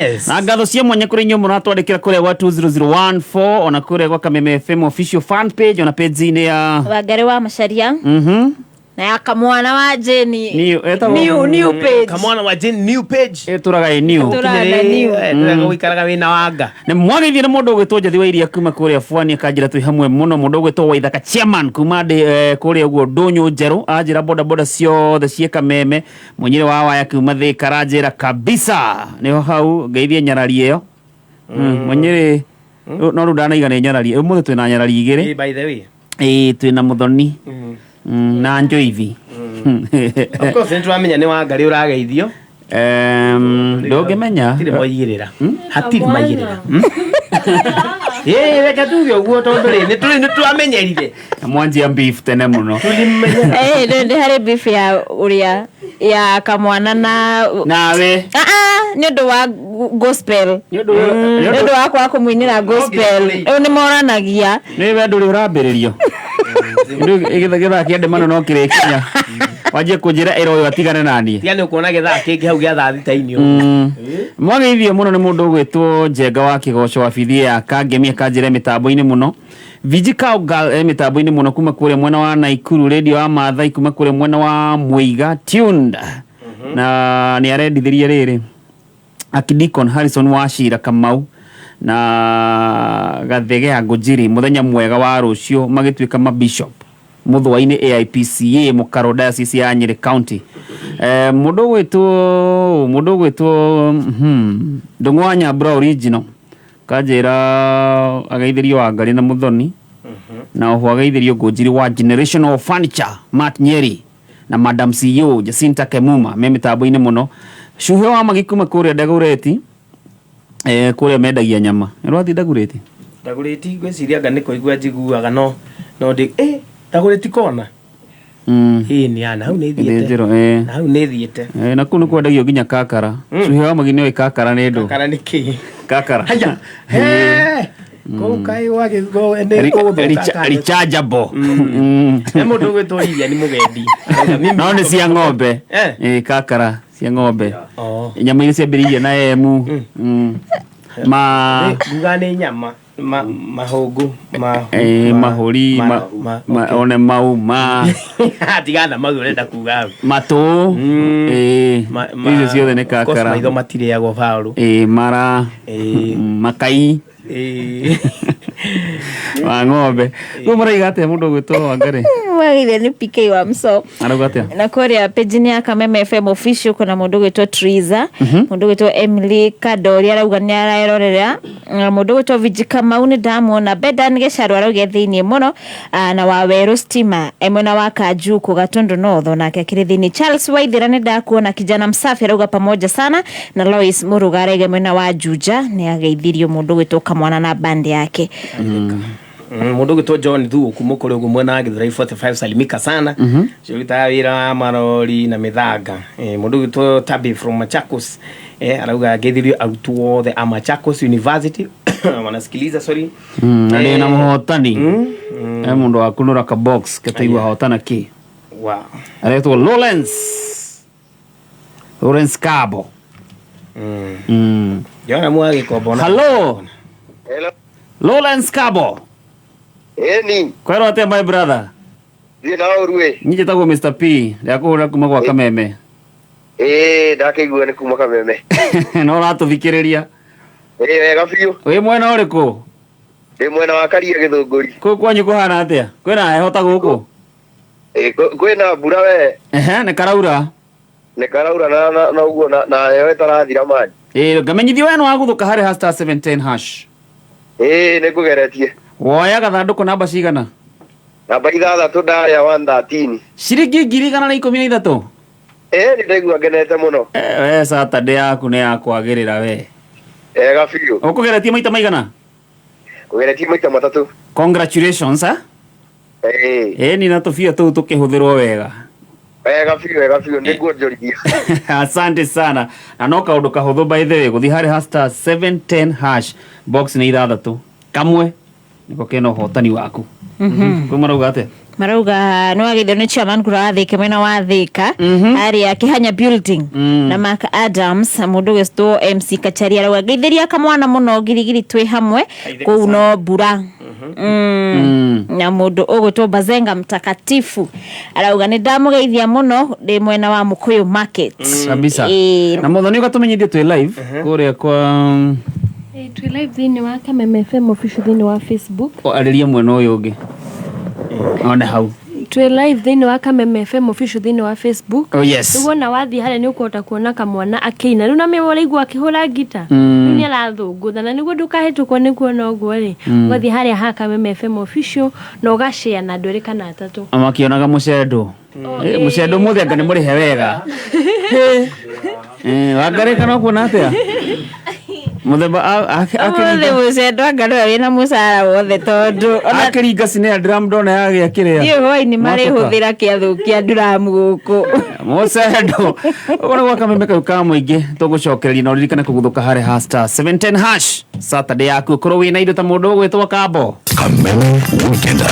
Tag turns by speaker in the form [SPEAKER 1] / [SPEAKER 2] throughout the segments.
[SPEAKER 1] Yes.
[SPEAKER 2] Na ngatho cia mwanya kũrĩ inyuĩ mũratwandĩkĩra kũrĩa gwa 20014 ona kũrĩa gwa Kameme FM official fan page ona page-inĩ ya
[SPEAKER 3] Wangari wa Macharia na ya kamwana wa Jeni.
[SPEAKER 2] New, etagwo-
[SPEAKER 3] New, new page.
[SPEAKER 1] Kamwana wa Jane new page.
[SPEAKER 2] Ĩtũraga ĩ new.
[SPEAKER 3] Ĩtũraga na new.
[SPEAKER 1] Gũikaraga wĩna wanga.
[SPEAKER 2] Nĩ mwageithio nĩ mũndũ ũgwĩtwo Njathi wa Iria kuma kũrĩa Bwani, akanjĩra twĩ hamwe mũno. Mũndũ ũgwĩtwo Waithaka chairman kuma ndĩ kũrĩa ũguo Ndũnyũ Njerũ, anjĩra boda boda ciothe ciĩ Kameme. Mũnyĩrĩ wa waya kuma Thĩka aranjĩra kabisa nĩho hau ngeithie nyarari ĩyo. Mũnyĩrĩ no rĩu ndanaiga nĩ nyarari ũmũthĩ, twĩna nyarari igĩrĩ.
[SPEAKER 1] By the way.
[SPEAKER 2] Ĩĩ, twĩna Mũthoni na Njoithi.
[SPEAKER 1] Of course nĩ tũramenya nĩ Wangari ũrageithio.
[SPEAKER 2] Ndũngĩmenya.
[SPEAKER 1] Hatirĩ moigĩrĩra. Hatirĩ maigĩrĩra. Ĩĩ, reke tuge ũguo tondũ rĩ nĩ tũrĩ nĩ twamenyerire.
[SPEAKER 2] Mwanjia beef tene mũno.
[SPEAKER 1] Tũlimenyera.
[SPEAKER 3] Nĩ harĩ beef ya ũrĩa ya kamwana na
[SPEAKER 2] Nawe.
[SPEAKER 3] Ah, ah, nĩ ũndũ wa gospel.
[SPEAKER 2] Nĩ ũndũ
[SPEAKER 3] Nĩ ũndũ wa kwaga kũmũinĩra gospel. Rĩu nĩ moranagia.
[SPEAKER 2] Nĩ we ndũrĩ ũrambĩrĩrio. Rĩu gĩthaa kĩa ndemano no kĩrĩkinya wanjie kũnjĩra ĩra ũyũ atigane naniĩ.
[SPEAKER 1] Tiga nĩ ũkuona gĩthaa kĩngĩ hau gĩa thaa thita-inĩ ũguo.
[SPEAKER 2] Mwageithio mũno nĩ mũndũ ũgwĩtwo Njenga wa Kĩgoco wa bithi ya Kangemi, akanjĩra mĩtambo-inĩ mũno. Viji Cowgirl e mĩtambo-inĩ mũno kuma kũrĩa mwena wa Naikuru. Radio wa Maathai kuma kũrĩa mwena wa Mũiga tuned na nĩ arendithirie rĩrĩ Archdeacon Harrison Wachira Kamau na Gathege ya Ngũnjiri mũthenya mwega wa rũciũ magĩtuĩka mabishop Mũthũa-inĩ AIPCA Mũkaro, Diocese ya Nyĩrĩ County. Mũndũ ũgwĩtwo Ndũng'ũ wa Nyambura original kanjĩra ageithĩrio Wangari na Mũthoni, na oho ageithĩrio Ngũnjiri wa Generational Furniture Matt Nyeri na Madam CEO Jacinta Kemuma me mĩtambo-inĩ mũno. Cuhe wa magi kuma kũrĩa Ndagũreti, kũrĩa mendagia nyama. Nĩ ũrathiĩ Ndagũreti?
[SPEAKER 1] Ndagũrĩti, ngwĩciria anga nĩ kũigua njiguaga no ndĩ Ndagũrĩti kona. Ĩĩ, nĩ ana hau nĩ thiĩte.
[SPEAKER 2] Gĩthĩnjĩro.
[SPEAKER 1] Na hau nĩ thiĩte.
[SPEAKER 2] Na kũu nĩ kwendagio nginya kakara. Cuhe wa magi nĩ oĩ kakara nĩ ndũ.
[SPEAKER 1] Kakara nĩ kĩ?
[SPEAKER 2] Kakara.
[SPEAKER 1] Haya. He kũu kaĩ gwagĩthwo nĩ gũgũthũka kana-
[SPEAKER 2] Rechargeable.
[SPEAKER 1] He mũndũ ũgwĩtwo Lilian Mũgendi. Arauga, mimi
[SPEAKER 2] No nĩ cia ng'ombe. Ĩ, kakara cia ng'ombe.
[SPEAKER 1] Oh.
[SPEAKER 2] Nyama iria ciambĩrĩirie na emu. Ma
[SPEAKER 1] Nguga nĩ nyama mahũngũ
[SPEAKER 2] mahũri one mau ma
[SPEAKER 1] Tigana mau ũrenda kuga hau.
[SPEAKER 2] Matũ. Icio ciothe nĩ
[SPEAKER 1] Of course,
[SPEAKER 2] kakara.
[SPEAKER 1] Maitho matirĩagwo faũrũ.
[SPEAKER 2] Ĩ, mara. Makai wa ng'ombe. Rĩu mũraiga atĩa mũndũ ũgwĩtwo Wangari?
[SPEAKER 3] Mwagĩire nĩ PK wa Mso.
[SPEAKER 2] Arauga atĩa?
[SPEAKER 3] Na kũrĩa page-inĩ ya Kameme FM official kuna mũndũ ũgwĩtwo Triza, mũndũ ũgwĩtwo Emily Kadori arauga nĩ arerorera, na mũndũ ũgwĩtwo Viji Kamau nĩ ndamuona, Bedan Gĩcaru arauga thĩiniĩ mũno, na Wawerũ Stima e mwena wa Kanjuku Gatundu North onake akĩrĩ thĩiniĩ. Charles Waithĩra nĩ ndakuona, kijana msafi arauga pamoja sana, na Lois Muruga arauga mwena wa Juja nĩ ageithirio mũndũ ũgwĩtwo Kamwana na band yake.
[SPEAKER 1] Mũndũ ũgwĩtwo John Thuo kuma kũrĩa ũguo mwena wa Githurai 45, salimika sana, ũcio ũrutaga wĩra wa marori na mĩthanga. Mũndũ ũgwĩtwo Tabi from Machakos arauga ngeithirio arutwo othe a Machakos University wanasikiliza, sorry.
[SPEAKER 2] Na ndĩ na mũhotani. E mũndũ wa kunũra ka box gataigua hotana kĩ. Aretwo Lawrence Cabo.
[SPEAKER 1] Jona mwagĩkombo.
[SPEAKER 2] Hello.
[SPEAKER 4] Hello.
[SPEAKER 2] Lawrence Cabo.
[SPEAKER 4] Eni,
[SPEAKER 2] Kwĩrwo atĩa, my brother?
[SPEAKER 4] Thiĩ na ũru ĩ.
[SPEAKER 2] Niĩ njĩtagwo Mr P, ndakũhũrĩra kuma gwa Kameme.
[SPEAKER 4] Ĩĩ, ndakĩigua nĩ kuma Kameme.
[SPEAKER 2] No ũratũthikĩrĩria?
[SPEAKER 4] Ĩĩ, wega biũ.
[SPEAKER 2] Wĩ mwena ũrĩkũ?
[SPEAKER 4] Ndĩ mwena wa Karia Gĩthũngũri.
[SPEAKER 2] Kũu kwanyu kũhana atĩa? Kwĩna heho ta gũkũ?
[SPEAKER 4] Ĩĩ, kwĩna mbura we.
[SPEAKER 2] Ehe, nĩ karaura.
[SPEAKER 4] Nĩ karaura na ũguo na heho ĩtarathira maji.
[SPEAKER 2] Ĩĩ, ngamenyithio we nĩ wagũthũka harĩ ha *710#.
[SPEAKER 4] Ĩĩ, nĩ ngũgeretie.
[SPEAKER 2] Woya gathandũkũ namba cigana?
[SPEAKER 4] Namba 6, ndarĩa 113.
[SPEAKER 2] Ciringi 113,000.
[SPEAKER 4] Ĩĩ, nĩ ndaigua ngenete mũno.
[SPEAKER 2] Eh, we Saturday yaku nĩ yakwagĩrĩra we.
[SPEAKER 4] Wega biũ.
[SPEAKER 2] Ũkũgeretie maita maigana?
[SPEAKER 4] Kũgeretie maita 3.
[SPEAKER 2] Congratulations, eh?
[SPEAKER 4] Ĩĩ.
[SPEAKER 2] Ĩni na tũbia tũu tũkĩhũthĩrwo wega.
[SPEAKER 4] Wega biũ, wega biũ, nĩ nguonjorithia.
[SPEAKER 2] Asante sana. Na no kaũndũ kahũthũ, by the way, gũthiĩ harĩ ha *710#, box nĩ 6, kamwe nĩko kena ũhotani waku. Kwĩ marauga atĩa?
[SPEAKER 3] Marauga nĩ wagĩthio nĩ chairman kura wa Thika, mwena wa Thika harĩa Kĩhanya building, na Mark Adams. Mũndũ ũgĩtwo MC Kachari arauga ngeithĩria kamwana mũno, girigiri twĩ hamwe kũu no mbura. Na mũndũ ũgwĩtwo Bazenga Mtakatifu arauga nĩ ndamũgeithia mũno, ndĩ mwena wa Mũkũyũ Market.
[SPEAKER 2] Kabisa.
[SPEAKER 3] Ĩĩ.
[SPEAKER 2] Na Muthoni, ũgatũmenyithia twĩ live kũrĩa kwa
[SPEAKER 5] Twĩ live thĩinĩ wa Kameme FM Official thĩinĩ wa Facebook.
[SPEAKER 2] Arĩria mwena ũyũ ũngĩ one hau.
[SPEAKER 5] Twĩ live thĩinĩ wa Kameme FM Official thĩinĩ wa Facebook.
[SPEAKER 2] Oh, yes.
[SPEAKER 5] Rĩu wona wathiĩ harĩa nĩ ũkũhota kuona kamwana akĩina rĩu, na mĩ ũraigua akĩhũra ngita. Rĩu nĩ arathũngũtha, na nĩguo ndũkahĩtũkwo nĩ kuona ũguo rĩ, ũgathiĩ harĩa ha Kameme FM Official na ũgashare na andũ erĩ kana atatũ.
[SPEAKER 2] Makĩonaga mũcendo. Mũcendo mũthĩ anga nĩ mũrĩhe wega. Wangarĩ kana ũkuona atĩa mũthemba
[SPEAKER 3] Ũmũthĩ mũcendo anga nĩwe wĩna mũcara wothe, tondũ ona
[SPEAKER 2] akĩringa cineya drum ndona yagĩa kĩrĩa.
[SPEAKER 3] Ndiũĩ hwaĩ-inĩ
[SPEAKER 2] Mwatũka.
[SPEAKER 3] marĩhũthĩra kĩathũkia nduramu gũkũ.
[SPEAKER 2] Mũcendo ũguo nĩ gwa Kameme kau ka mũingĩ. Tũgũcokereria na ũririkane kũguthũka harĩ ha *710# Saturday yaku ũkorwo wĩna indo ta mũndũ ũgwĩtwo Kambo.
[SPEAKER 6] Kameme Weekender.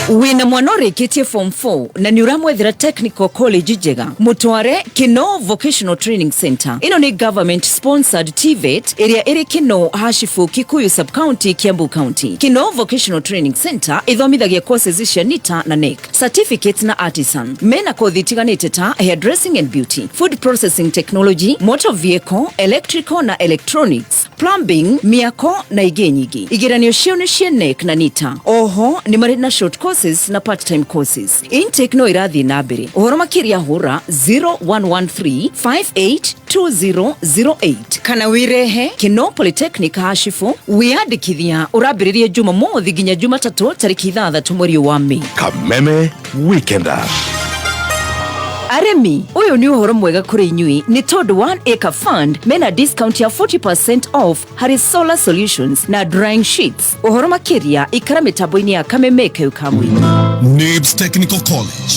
[SPEAKER 7] Wina mwana ũrĩkĩtie form 4 na nĩ ũramwethera technical college njega, mũtware Kino Vocational Training Center. Ĩno nĩ government sponsored TVET ĩrĩa ĩrĩ Kino Hashifu, Kikuyu Subcounty, Kiambu County. Kino Vocational Training Center ĩthomithagia courses cia NITA na NEC certificates na artisan. Mena kothi itiganĩte ta hairdressing and beauty, food processing technology, motor vehicle, electrical na electronics, plumbing, mĩako na ingĩ nyingĩ. Igeranio cio nĩ cia NEC na NITA. Oho nĩ marĩ na short courses na part time courses. Intake no ĩrathiĩ na mbere. Ũhoro makĩria hũra 0113 582008 kana wirehe Kino Polytechnic Hashifu. Wiyandĩkithia ũrambĩrĩria Jumamothi nginya Jumatatũ tarĩki 6 mweri wa Mei.
[SPEAKER 6] Kameme Weekender.
[SPEAKER 7] Arĩmi, ũyũ nĩ ũhoro mwega kũrĩ inyuĩ nĩ tondũ One Acre Fund mena discount ya 40% off harĩ solar solutions na drying sheets. Ũhoro makĩria ikara mĩtambo-inĩ ya Kameme kau kamwe.
[SPEAKER 8] NIBS Technical College.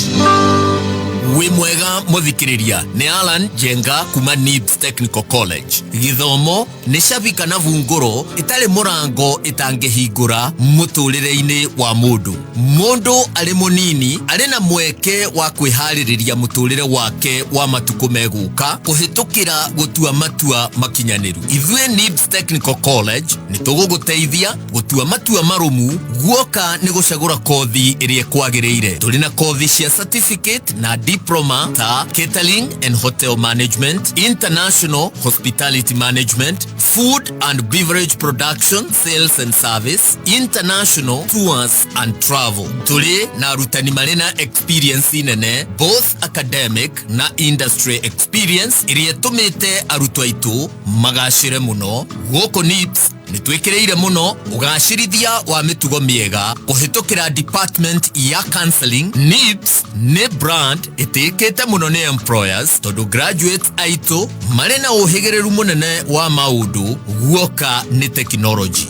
[SPEAKER 9] Wĩ mwega mũthikĩrĩria, nĩ Alan Njenga kuma NIBS Technical College. Gĩthomo nĩ cabi kana bungũro ĩtarĩ mũrango ĩtangĩhingũra mũtũrĩre-inĩ wa mũndũ. Mũndũ arĩ mũnini arĩ na mweke wa kwĩharĩrĩria mũtũrĩre wake wa matukũ megũka kũhĩtũkĩra gũtua matua makinyanĩru. Ithuĩ NIBS Technical College nĩ tũgũgũteithia gũtua matua marũmu guoka nĩ gũcagũra kothi ĩrĩa ĩkwagĩrĩire. Tũrĩ na kothi cia certificate na diploma ta catering and hotel management, international hospitality management, food and beverage production, sales and service, international tours and travel. Tũrĩ na arutani marĩ na experience nene, both academic na industry experience, ĩrĩa ĩtũmĩte arutwo aitũ magacĩre mũno. Gũkũ NIBS nĩ twĩkĩrĩire mũno ũgacĩrithia wa mĩtugo mĩega kũhĩtũkĩra department ya counseling. NIBS nĩ brand ĩtĩkĩte mũno nĩ employers tondũ graduates aitũ marĩ na ũhĩgĩrĩru mũnene wa maũndũ guoka nĩ technology.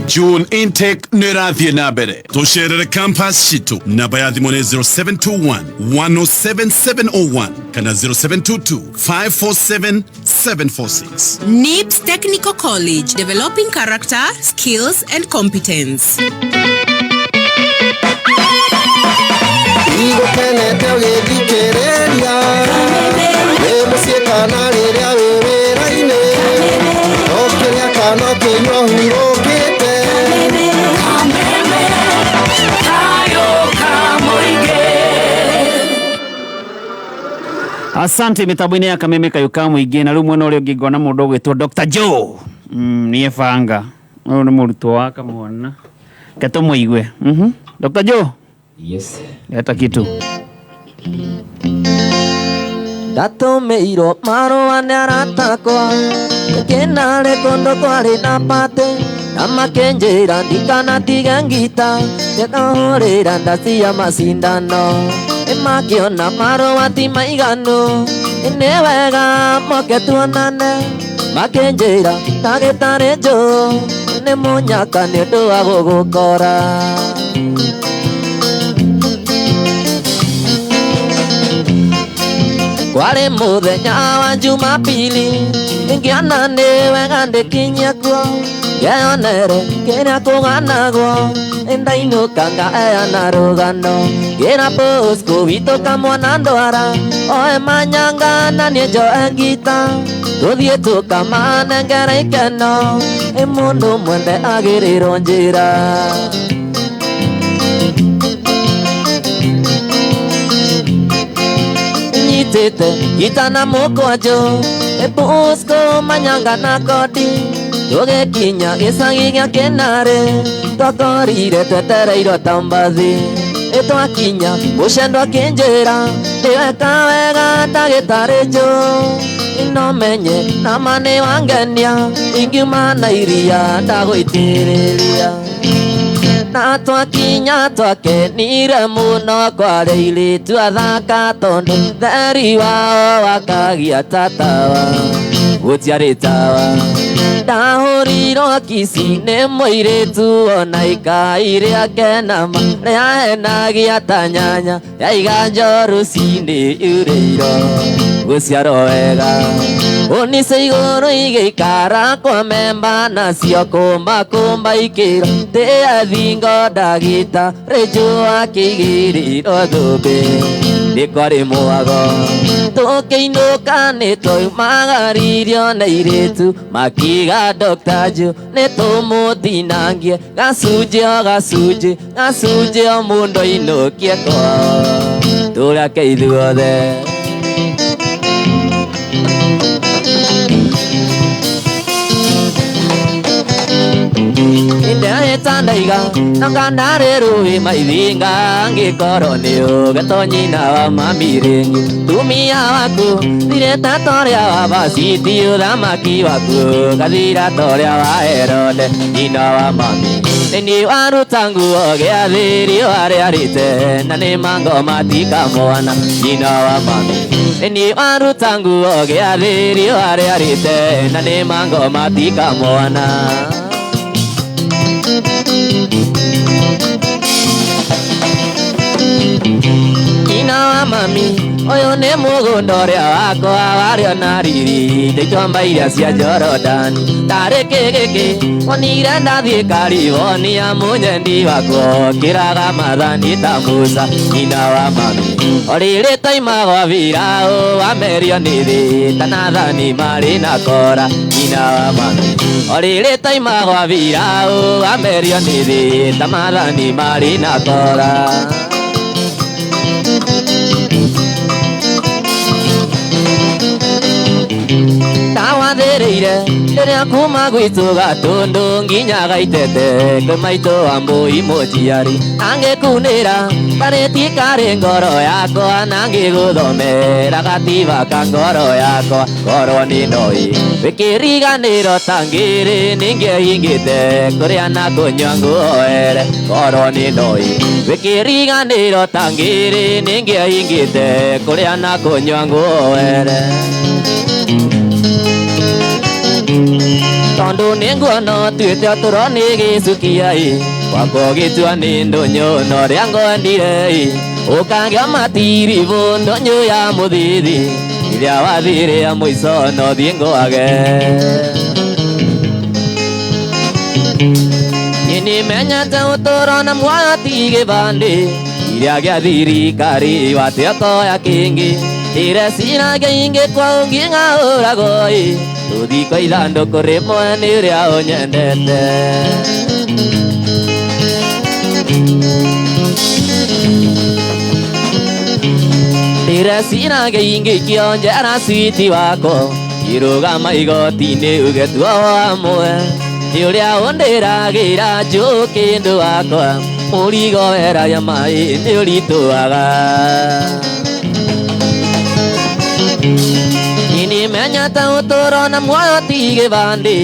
[SPEAKER 8] June intake nĩ ĩrathiĩ na mbere. Tũcerere campus citũ. Namba ya thimũ nĩ 0721 107701 kana 0722 547 746.
[SPEAKER 10] NIBS Technical College, developing character, skills, and competence.
[SPEAKER 11] Igũkenete ũgĩthikĩrĩria wĩ mũciĩ kana rĩrĩa wĩ wĩra-inĩ, ũkĩrĩa kana ũkĩnyua hurũkĩte.
[SPEAKER 2] Asante mĩtambo-inĩ ya Kameme kayũ ka mũingĩ. Na rĩu mwena ũrĩa ũngĩ ngona mũndũ ũgwĩtwo Dr Joe, niĩ banga ũyũ nĩ mũrutwo wa kamwana ke tũmũigue. Dr Joe.
[SPEAKER 12] Yes.
[SPEAKER 2] Leta kitu.
[SPEAKER 11] Ndatũmĩirwo marũa nĩ aratakwa gĩkĩnarĩ kũndũ kwarĩ na pate na makĩnjĩra ndikanatige ngita ndĩkahũrĩra ndacia macindano ĩmakĩona marũa ti maiganu nĩ wega moke tuonane makĩnjĩra ndagĩtarĩ njũ nĩ mũnyaka nĩ ũndũ wa gũgũkora. Kwarĩ mũthenya wa Jumapili ingĩona nĩ wega ndĩkinyie kuo ngeyonere kĩrĩa kũganagwo ndainũka ngaheana rũgano ngĩra Bosco witũ kamwana ndwara oe manyanga na niĩ njoe ngita tũthiĩ tũkamanengera ikeno ĩ mũndũ mwende agĩrĩrwo njĩra. Nyitĩte ngita na mũkwanjũ ĩ Bosco manyanga na kodi tũgĩkinya gĩcagi gĩa Kĩnarĩ twakorire twetereirwo ta mbathi ĩ twakinya mũcendo akĩnjĩra ndĩweka wega ndagĩtarĩ njũ no menye nama nĩ wangenia ingiuma na iria ndagũitĩrĩria. Na twakinya twakenire mũno kwarĩ airĩtu athaka tondũ theri wao wakagia ta tawa gũtiarĩ tawa. Ndahũrirwo kici nĩ mũirĩtu ona ikai rĩake nama rĩahenagia ta nyanya yaiga rũcinĩ yurĩirwo gũciarwo wega. Unice igũrũ igĩikara kwa memba nacio kũmba kũmba ikĩro tĩa thingo ndagita rĩnjũ akĩigĩrĩrwo thũmbĩ nĩ kwarĩ mwago. Tũkĩinũka nĩ twaumagaririo nĩ airĩtu makiga Dr. Ju nĩ tũmũtinangie gacunjĩ o gacunjĩ gacunjĩ o mũndũ ainũkie kwao tũrake ithuothe. Ndaiga nanga rũĩ maithinga ngĩkorwo nĩ ũgetwo nyina wa mami rĩngĩ tumia waku thirĩte ta ũrĩa wa Vashiti ũthamaki waku gathira ta ũrĩa wa Herode nyina wa mami nĩ waruta nguo gĩathĩ riũa rĩarĩte na nĩ mangoma tikamwana nyina wa mami nĩ waruta nguo gĩathĩ riũa rĩarĩte na nĩ mangoma tikamwana. Nyina wa mami ũyũ nĩ mũgũnda ũrĩa wakwa warĩo na riri ndaitwamba iria cia Jorodani ndarĩ kĩgĩkĩ wonire ndathiĩ Karibonia mũnyendi wakwa kĩraga mathani ta Musa nyina wa mami o rĩrĩ twaima gwa Biraũ wamerio nĩ thĩ ta Nathani marĩ na Kora nyina wa mami o rĩrĩ twaima gwa Biraũ wamerio nĩ thĩ ta mathani marĩ na Kora. Ndawathĩrĩire rĩrĩa kuma gwitũ Gatũndũ nginya Gaitete kwĩ maitũ wa Mbũi mũnjiari angĩkunĩra karĩti karĩ ngoro yakwa na ngĩgũthomera gatiba ka ngoro yakwa korwo nĩ noi wĩkĩriganĩro ta ngĩrĩ nĩngĩahingĩte kũrĩa na kũnyua nguoere korwo nĩ noi wĩkĩriganĩro ta ngĩrĩ nĩngĩahingĩte kũrĩa na kũnyua nguoere. Tondũ nĩnguona ũtuĩte ũtũro nĩ gĩcukia-ĩ gwakwa ũgĩtua nĩ ndũnyũ na ũrĩa ngwendire-ĩ ũkagĩa matiribũ ndũnyũ ya mũthithi iria wathire mũico no thiĩ ngwage. Niĩ nĩmenyete ũtũro na muoyo ti gĩbandĩ iria gĩa thirikari wate ũkoya kĩngĩ ndĩreciragia ingĩkwa ũngĩng'aũragwo-ĩ tũthiko ithandũkũ rĩmwe nĩ ũrĩa ũnyendete. Ndĩreciragia ingĩikio njera switi wakwa irũgama igoti-inĩ ũgetua hamwe nĩ ũrĩa ũndĩragĩra njũ kĩndũ wakwa mũrigo weragia maĩ nĩ ũritũhaga. Nimenyete ũtũro na muoyo ti gĩbandĩ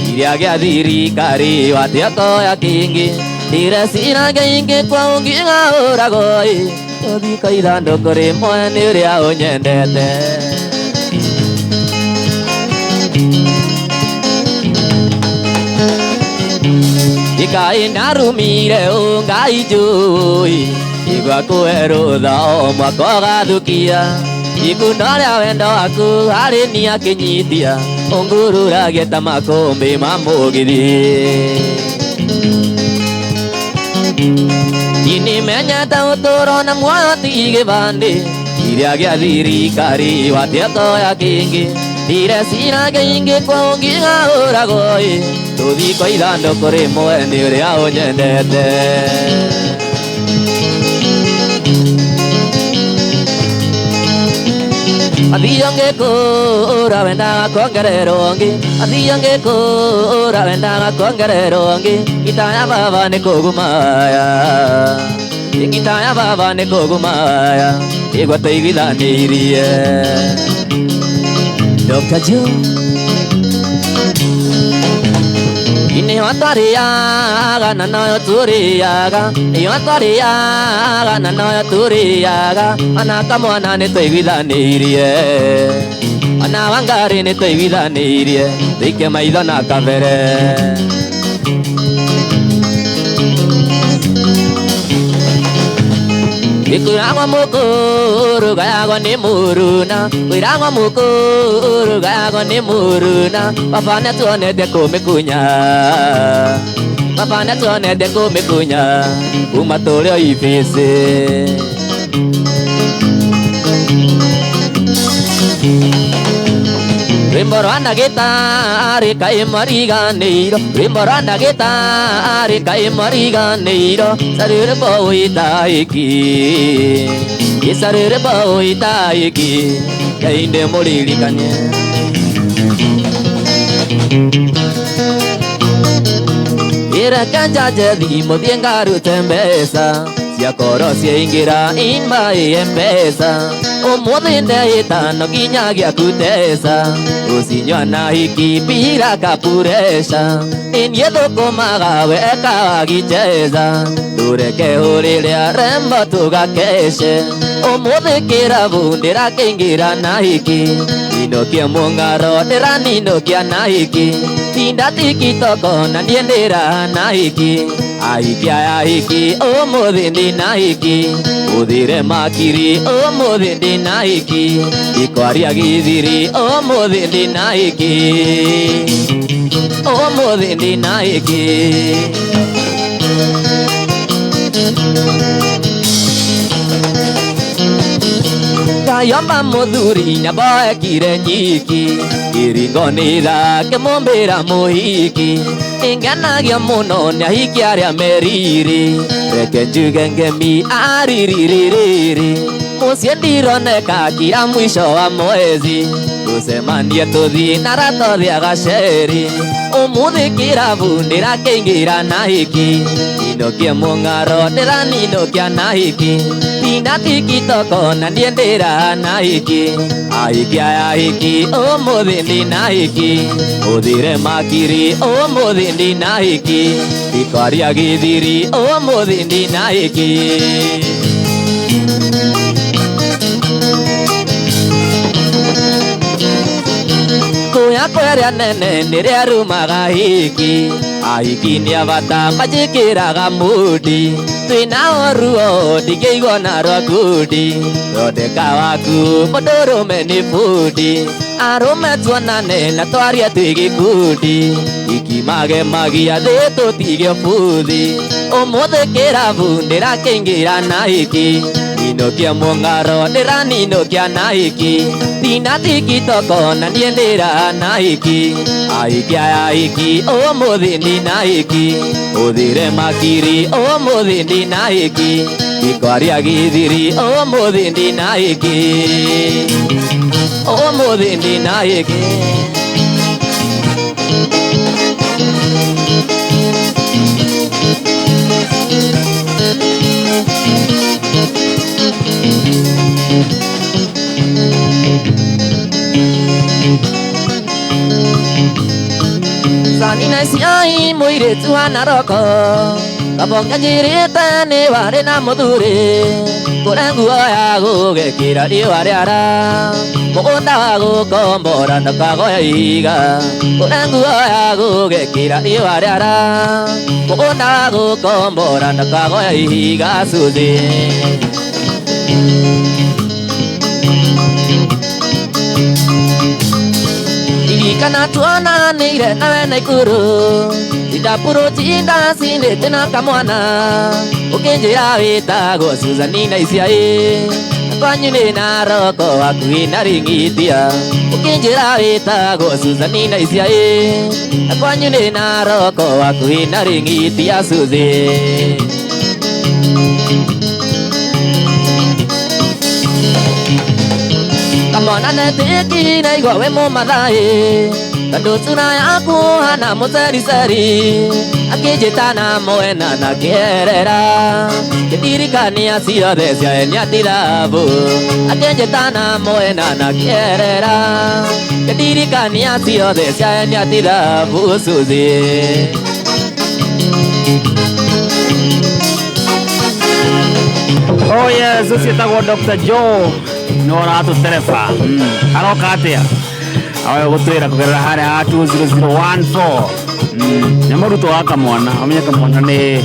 [SPEAKER 11] iria gĩa thirikari wate ũkoya kĩngĩ ndĩreciragia ingĩkwa ũngĩng'aũragwo-ĩ tũthiko ithandũkũ rĩmwe nĩ ũrĩa ũnyendete. Ikaĩ ndarumire ũ Ngai njũĩ igua kũhe rũtha o mwaka ũgathukia Ikundo rĩa wendo waku harĩ niĩ akĩnyitia ũngururagie ta makũmbĩ ma mũgithi. Nimenyete ũtũũro na muoyo ti gĩbandĩ iria gĩa thirikari watietoya kĩngĩ ndireciragia ingĩkua ũngĩng'aũragwo ĩ tũthiĩ kwa ithandũkũ rĩmwe nĩ ũrĩa ũnyendete. Athio ngĩkũra wendaga kuongererwo ngĩ athio ngĩkũra wendaga kuongererwo ngĩ ngita ya baba nĩ kũgumaya ngita ya baba nĩ kũgumaya igua tũiguithanĩirie. Dr. Joe nĩyo twarĩaga na noyo tũrĩaga nĩyo twarĩaga na noyo tũrĩaga ona kamwana nĩ tũiguithanĩirie ona Wangari nĩ tũiguithanĩirie tũike maitho na kabere. Kwĩragwo mũkũrũ gayagwo nĩ mũruna kwĩragwo mũkũrũ gayagwo nĩ mũruna baba nĩatuonete kũmĩkunya baba nĩatuonete kũmĩkunya kuma tũrĩ o ibĩcĩ. Rwĩmbo rwa ndagĩtarĩ kaĩ mariganĩirwo rwĩmbo rwa ndagĩtarĩ kaĩ mariganĩirwo carĩrĩmbo wĩtaĩki ĩcarĩrĩmbo wĩtaĩki Ngai ndĩmũririkanie. Ĩreke njanjie thimũ thiĩ ngarute mbeca ciakorwo ciaingĩra in my M-Pesa ũmũthĩ ndeĩtano nginya gĩaku teca ũcinyua na hiki bila kapuresha niĩ thũkũmaga weka wagicheza tũreke ũrĩrĩa rembo tũgakece ũmũthĩ kĩrabu ndĩrakĩingĩra na hiki ninũkie mũng'aro ndĩraninũkia na hiki tinda tikitoko na niĩ ndĩra na hiki ahiki aya hiki ũmũthĩ ndĩna hiki ũthire makiri ũmũthĩ ndĩna hiki ikwaria gĩthiri ũmũthĩ ndĩna hiki ũmũthĩ ndĩna hiki. Kayomba mũthuri nĩamboekire nyiki kĩringo nĩ thake mũmbĩra mũhiki nĩngenagio mũno nĩ ahiki arĩa meriri reke njuge ngemi aririrĩrĩrĩ mũciĩ ndironeka kira mwisho wa mwezi tũcemanie tũthiĩ na ratothi agaceri ũmũthĩ kĩrabu ndĩrakĩingĩra na hiki ninũkie mũng'aro ndĩraninũkia na hiki tinda tikitoko na niĩ ndĩra na hiki ahiki aya hiki ũmũthĩ ndĩna hiki ũthire makiri ũmũthĩ ndĩna hiki ndikwaria gĩthiri ũmũthĩ ndĩna hiki. Kuya kweria nene nĩrĩa rumaga hiki ahiki nĩ abata manjĩkĩraga mũndi twĩnao ruo ndingĩigua na rwa ngundi thondeka waku mũndũrũme nĩ bundi arũme tuonane na twarie twĩ gĩkundi ikimagemagia thĩ tũtige buthi ũmũthĩ kĩrabu ndĩrakĩingĩra na hiki ninũkia mũng'aro ndĩraninũkia na hiki tinda tikitoko na niĩ ndĩra na hiki ahiki aya hiki ũmũthĩ ndĩna hiki ũthire makiri ũmũthĩ ndĩna hiki ndikwaria gĩthiri ũmũthĩ ndĩna hiki ũmũthĩ ndĩna hiki. Sanina ciai mũirĩtu wa Naroko kabonga njirĩte nĩ warĩ na mũthuri kũrĩa nguo ya gũgekĩra riũa rĩara mũgũnda wa gũkombora ndũkagoya ihiga kũrĩa nguo ya gũgekĩra riũa rĩara mũgũnda wa gũkombora ndũkagoya ihiga Suzy. Ririkana tuonanĩire nawe Naikuru Ndapurũti ndacinĩte na kamwana Ũkĩnjĩra wĩtagwo Susan na Iciaĩ Na kwanyu nĩ Naroko hakuhĩ na Ring'itia Ũkĩnjĩra wĩtagwo Susan na Iciaĩ Na kwanyu nĩ Naroko hakuhĩ na Ring'itia Suzy. Kamwana netikire igwa wĩ mũmathai Tondũ cura yaku hana mũcericeri Akĩnjĩta na mwena na kĩerera Kĩndirikania ciothe cia enia tirabu Akĩnjĩta na mwena na kĩerera Kĩndirikania ciothe cia enia tirabu Suzy.
[SPEAKER 2] Oh yes, ũcio etagwo Dr. Joe nĩ ũratũtereba aroka atĩa awe gũtwĩra kũgerera harĩa ha 20014. Nĩ mũrutwo wa kamwana ũmenye kamwana nĩ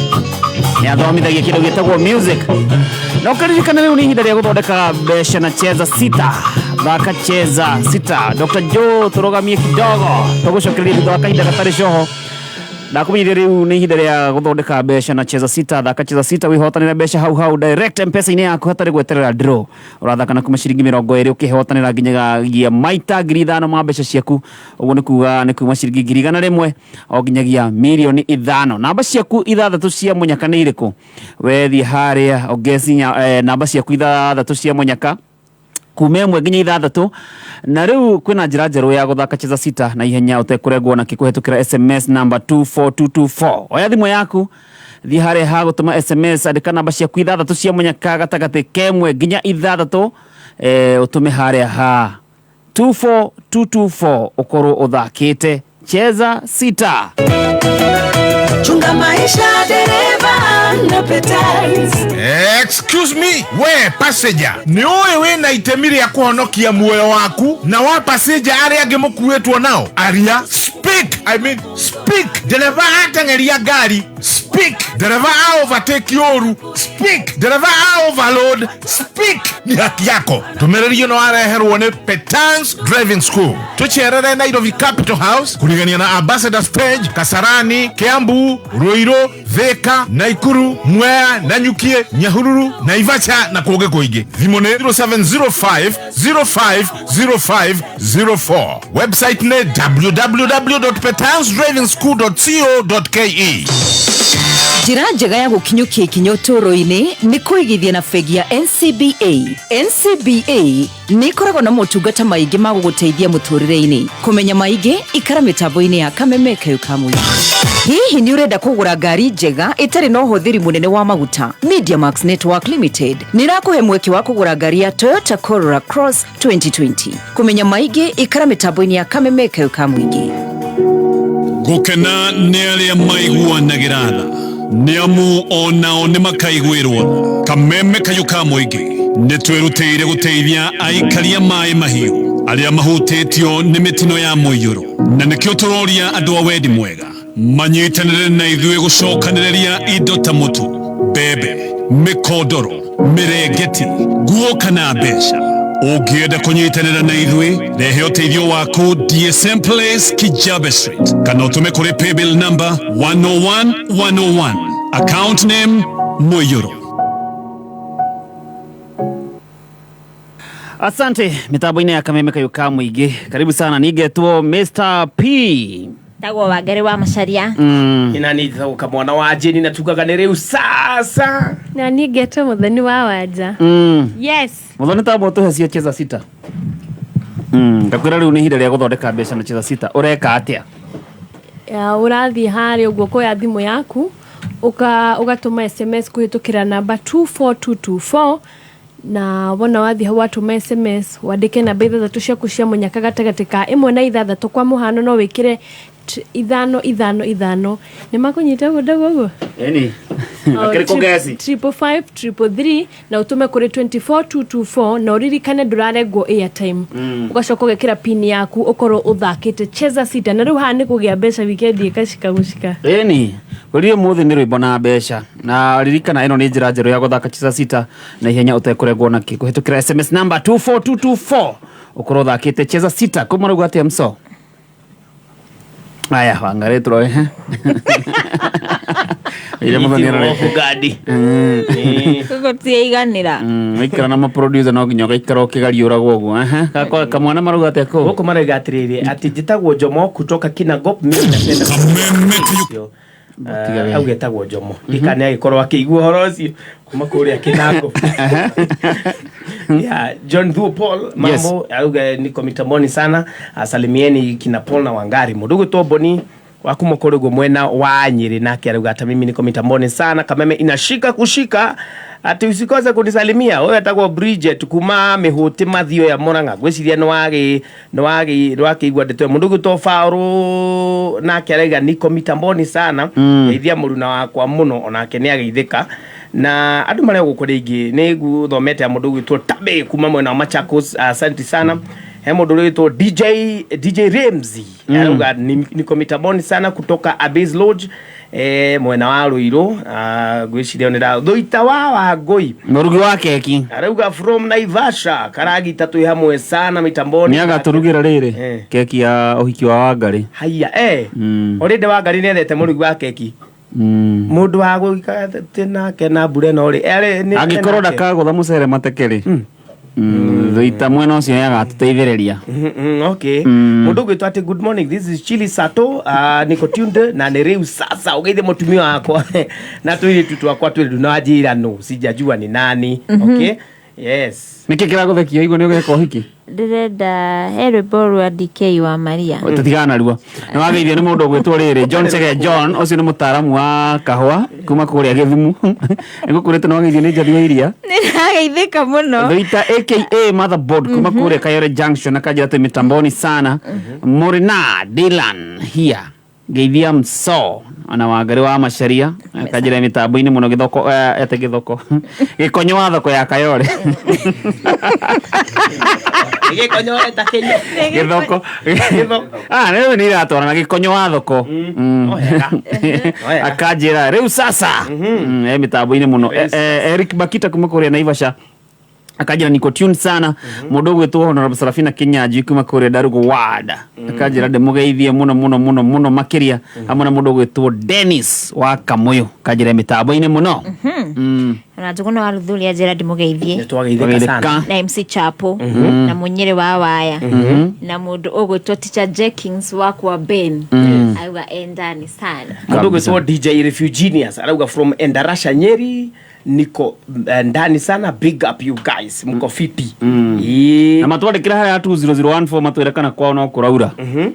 [SPEAKER 2] athomithagia kĩndũ gĩtagwo music na ũkaririkana rĩu nĩ ihinda rĩa gũthondeka mbeca na cheza sita thaka cheza sita. Dr. Joe tũrũgamie kidogo tũgũcokereria thutha wa kahinda gatarĩ coho. Ndakumenyithia rĩu nĩ ihinda rĩa gũthondeka mbeca na cheza sita thaka cheza sita wĩhotanĩre mbeca hau hau direct mpesa-inĩ yaku hatarĩ gweterera draw ũrathaka na kuma ciringi 20 ũkĩhotanĩra nginyagia maita 5,000 ma mbeca ciaku ũguo nĩ kuga nĩ kuma ciringi 100,000 o nginyagia 5,000,000. Namba ciaku ithathatũ cia mũnyaka nĩ irĩkũ wethiĩ harĩa ũngecinya namba ciaku ithathatũ cia mũnyaka kuma 1 nginya 6 na riu kwina njira njeru ya guthaka cheza sita na ihenya utekũrengwo na kĩkũhetũkĩra SMS number 24224. Oya thimũ yaku thiĩ harĩa ha gũtũma SMS andĩka namba ciaku ithathatũ cia mũnyaka gatagatĩ ka 1 nginya 6 ũtũme harĩa ha 24224 ũkorwo ũthakĩte cheza sita.
[SPEAKER 12] Chunga maisha dereva na Petals.
[SPEAKER 13] Excuse me, we passenger. Nĩ ũĩ wĩna itemi rĩa kũhonokia muoyo waku na wa passenger arĩa angĩ mũkuĩtwo nao. Aria, speak. I mean, speak. Dereva ateng'eria ngari, speak. Dereva a overtake ũru, speak. Dereva a overload, speak. Ni haki yako. Ndũmĩrĩri ĩno wareherwo nĩ Petals Driving School. Tũcerere Nairobi Capital House kũrigania na Ambassador Stage, Kasarani, Kiambu, Ruiru, Thika, Naikuru, Mwea, Nanyukie, Nyahururu, Naivasha na kũngĩ kũingĩ. Thimũ nĩ 0705 0505 04. Website nĩ www.petansdrivingschool.co.ke.
[SPEAKER 7] Njĩra njega ya gũkinyũkia ikinya ũtũũro-inĩ nĩ kũigithia na bengi ya NCBA. NCBA nĩ ĩkoragwo na motungata maingĩ ma gũgũteithia mũtũũrĩre-inĩ. Kũmenya maingĩ ikara mĩtambo-inĩ ya Kameme Kayũ ka Mũingĩ. Hihi nĩ ũrenda kũgũra ngari njega ĩtarĩ na ũhũthĩri mũnene wa maguta? Mediamax Network Limited nĩ ĩrakũhe mweke wa kũgũra ngari ya Toyota Corolla Cross 2020. Kũmenya maingĩ ikara mĩtambo-inĩ ya Kameme Kayũ ka Mũingĩ.
[SPEAKER 8] Gũkena nĩ arĩa maiguanagĩra tha nĩ amu onao nĩ makaiguĩrwo tha. Kameme Kayũ ka Mũingĩ nĩ twĩrutĩire gũteithia aikaria maĩ mahiũ arĩa mahutĩtio nĩ mĩtino ya mũiyũro na nĩkĩo tũroria andũ a wendi mwega manyitanĩre na ithuĩ gũcokanĩrĩria indo ta mũtu, mbembe, mĩkondoro, mĩrengeti, nguo kana mbeca. Ũngĩenda kũnyitanĩra na ithuĩ rehe ũteithio waku DSM Place, Kijabe Street, kana ũtũme kũrĩ paybill number 101101, account name Mũiyũro.
[SPEAKER 2] Asante mitambo-inĩ ya Kameme Kayũ ka Mũingĩ. Karibu sana nigetwo Mr. P.
[SPEAKER 3] Tagwo Wangari wa Macharia.
[SPEAKER 1] Ina ni njĩtagwo kamwana wa Jane na tugaga nĩ rĩu sasa.
[SPEAKER 5] Na niĩ ngetwo Muthoni wa Wanja. Yes.
[SPEAKER 2] Muthoni tambo tũhe cio cheza sita. Ngakwĩra rĩu nĩ ihinda rĩa gũthondeka mbeca na cheza sita. Ũreka atĩa?
[SPEAKER 5] Ũrathiĩ harĩa ũguo kuoya thimũ yaku ũgatũma SMS kũhĩtũkĩra namba 24224 na wona wathiĩ hau watũma SMS wandĩke namba ithathatũ ciaku cia mũnyaka gatagatĩ ka 1 na 6 kwa mũhano no wĩkĩre 5 5 5 nĩ makũnyita ũguo ndauga ũguo?
[SPEAKER 2] Eni. Akĩrĩ kũgeci.
[SPEAKER 5] 555 333 na ũtũme kũrĩ 24224 na ũririkane ndũrarengwo airtime. Ũgacoka ũgekĩra pin yaku ũkorwo ũthakĩte cheza sita, na rĩu haha nĩ kũgĩa mbeca wikendi ĩkacika gũcika.
[SPEAKER 2] Ĩni ũrire mũthĩ nĩ rwĩmbo na mbeca, na ririkana ĩno nĩ njĩra njerũ ya gũthaka cheza sita na ihenya ũtekũrengwo na kĩ kũhĩtũkĩra SMS number 24224 ũkorwo ũthakĩte cheza sita. Kũ marauga atĩa mso aya wangarĩ tũroe ire mũthoni arorete.
[SPEAKER 1] Gadi.
[SPEAKER 3] Gũtiaiganĩra.
[SPEAKER 2] Waikara na maproducer no nginya ũgaikara ũkĩgariũragwo ũguo. Ehe, kamwana marauga atĩa kũu?
[SPEAKER 1] Gũkũ marauga atĩrĩrĩ, atĩ njĩtagwo Jomo kutoka Kinangop, mimi napenda
[SPEAKER 2] Tiga we.
[SPEAKER 1] Au getagwo Jomo ndikane agĩkorwo akĩigua ũhoro ũcio kuma kũrĩa Kinangop. Yeah, John Thuo Paul mambo auga niko mitamboni sana, asalimieni kina Paul na Wangari. Mũndũ ũgwĩtwo Boni wa kuma kũrĩ ũguo mwena wa Nyĩrĩ nake arauga hata mimi niko mitamboni sana, Kameme inashika kushika, ati usikose kunisalimia. Ũyũ etagwo Bridget kuma Mĩhũtĩ Mathio ya Murang'a, ngwĩciria nĩ wakĩigua ndeto ĩyo. Mũndũ ũgwĩtwo Faũrũ nake arauga niko mitamboni sana, geithia mũruna wakwa mũno, onake nĩ ageithĩka. Na andũ marĩa gũkũ rĩngĩ nĩ nguthomete ya mũndũ ũgwĩtwo Tabe kuma mwena wa Machakos, asante sana. He mũndũ ũrĩtwo DJ Ramsey arauga niko mitamboni sana kutoka Abyss Lodge, mwena wa Ruiru. Ngwĩciria nĩ Thuita wa Wangũi.
[SPEAKER 2] Mũrugi wa keki.
[SPEAKER 1] Arauga from Naivasha Karagita twĩ hamwe sana mitamboni.
[SPEAKER 2] Nĩ agatũrugĩra rĩrĩ keki ya ũhiki wa Wangarĩ.
[SPEAKER 1] Haiya, already Wangari nĩ endete mũrugi wa keki. Mũndũ wa gũikara nake na mbura ĩno rĩ
[SPEAKER 2] Angĩkorwo
[SPEAKER 1] nake.
[SPEAKER 2] ndakagũtha mũcere mateke rĩ, Thuita mwena ũcio nĩ agatũteithĩrĩria.
[SPEAKER 1] Okay. Mũndũ ũgwĩtwo atĩ good morning, this is Chili Sato, niko tuned na nĩ rĩu sasa ũgeithie mũtumia wakwa na tũirĩtu twakwa twĩrĩ na wanjĩra no sijajua ni nani. Okay, yes.
[SPEAKER 2] Nĩkĩ kĩragũthekia igua nĩ ũgeka ũhiki?
[SPEAKER 3] Ndĩrenda he rwĩmbo rwa DK wa Maria.
[SPEAKER 2] Tũtigana narua. Nĩ wageithio nĩ mũndũ ũgwĩtwo rĩrĩ John Chege John, ũcio nĩ mũtaaramu wa kahũa kuma kũrĩa Gĩthumu. Nĩgũkũrĩte nĩ wageithio nĩ Njathi wa Iria.
[SPEAKER 3] Nĩndĩrageithĩka mũno.
[SPEAKER 2] Thuita aka Motherboard kuma kũrĩa Kayore Junction akanjĩra twĩ mitamboni sana. Mũrina Dylan here ngeithia mso ona Wangari wa Macharia akanjĩra mĩtambo-inĩ mũno gĩthoko, ete gĩthoko gĩkonyo wa thoko ya Kayore.
[SPEAKER 1] Gĩkonyo eta kĩnyo.
[SPEAKER 2] Gĩthoko, ah, rĩu nĩ iratwarana gĩkonyo wa thoko.
[SPEAKER 1] Wega.
[SPEAKER 2] Akanjĩra rĩu sasa e mĩtambo-inĩ mũno. Eric Bakita kuma kũrĩa Naivasha akanjĩra niko tune sana. Mũndũ ũgwĩtwo Honorable Sarafina Kinyanjui kuma kũrĩa Ndarugu Ward akanjĩra ndĩmũgeithie mũno mũno mũno mũno makĩria, hamwe na mũndũ ũgwĩtwo Dennis wa Kamũyũ akanjĩra mĩtambo-inĩ mũno.
[SPEAKER 3] Ona Njũgũna wa Ruthuria njĩra ndĩmũgeithie.
[SPEAKER 1] Nĩtwageithĩka sana.
[SPEAKER 3] Na MC Chapo na Mũnyĩrĩ wa Waya na mũndũ ũgwĩtwo Teacher Jenkins wakwa Ben auga endani sana.
[SPEAKER 1] Mũndũ ũgwĩtwo DJ Refugenius arauga from Endarasha Nyeri, niko ndani sana, big up you guys, mko fiti. Ĩĩ.
[SPEAKER 2] Na matwandĩkĩra harĩa 20014 matwĩre kana kwao no kũraura.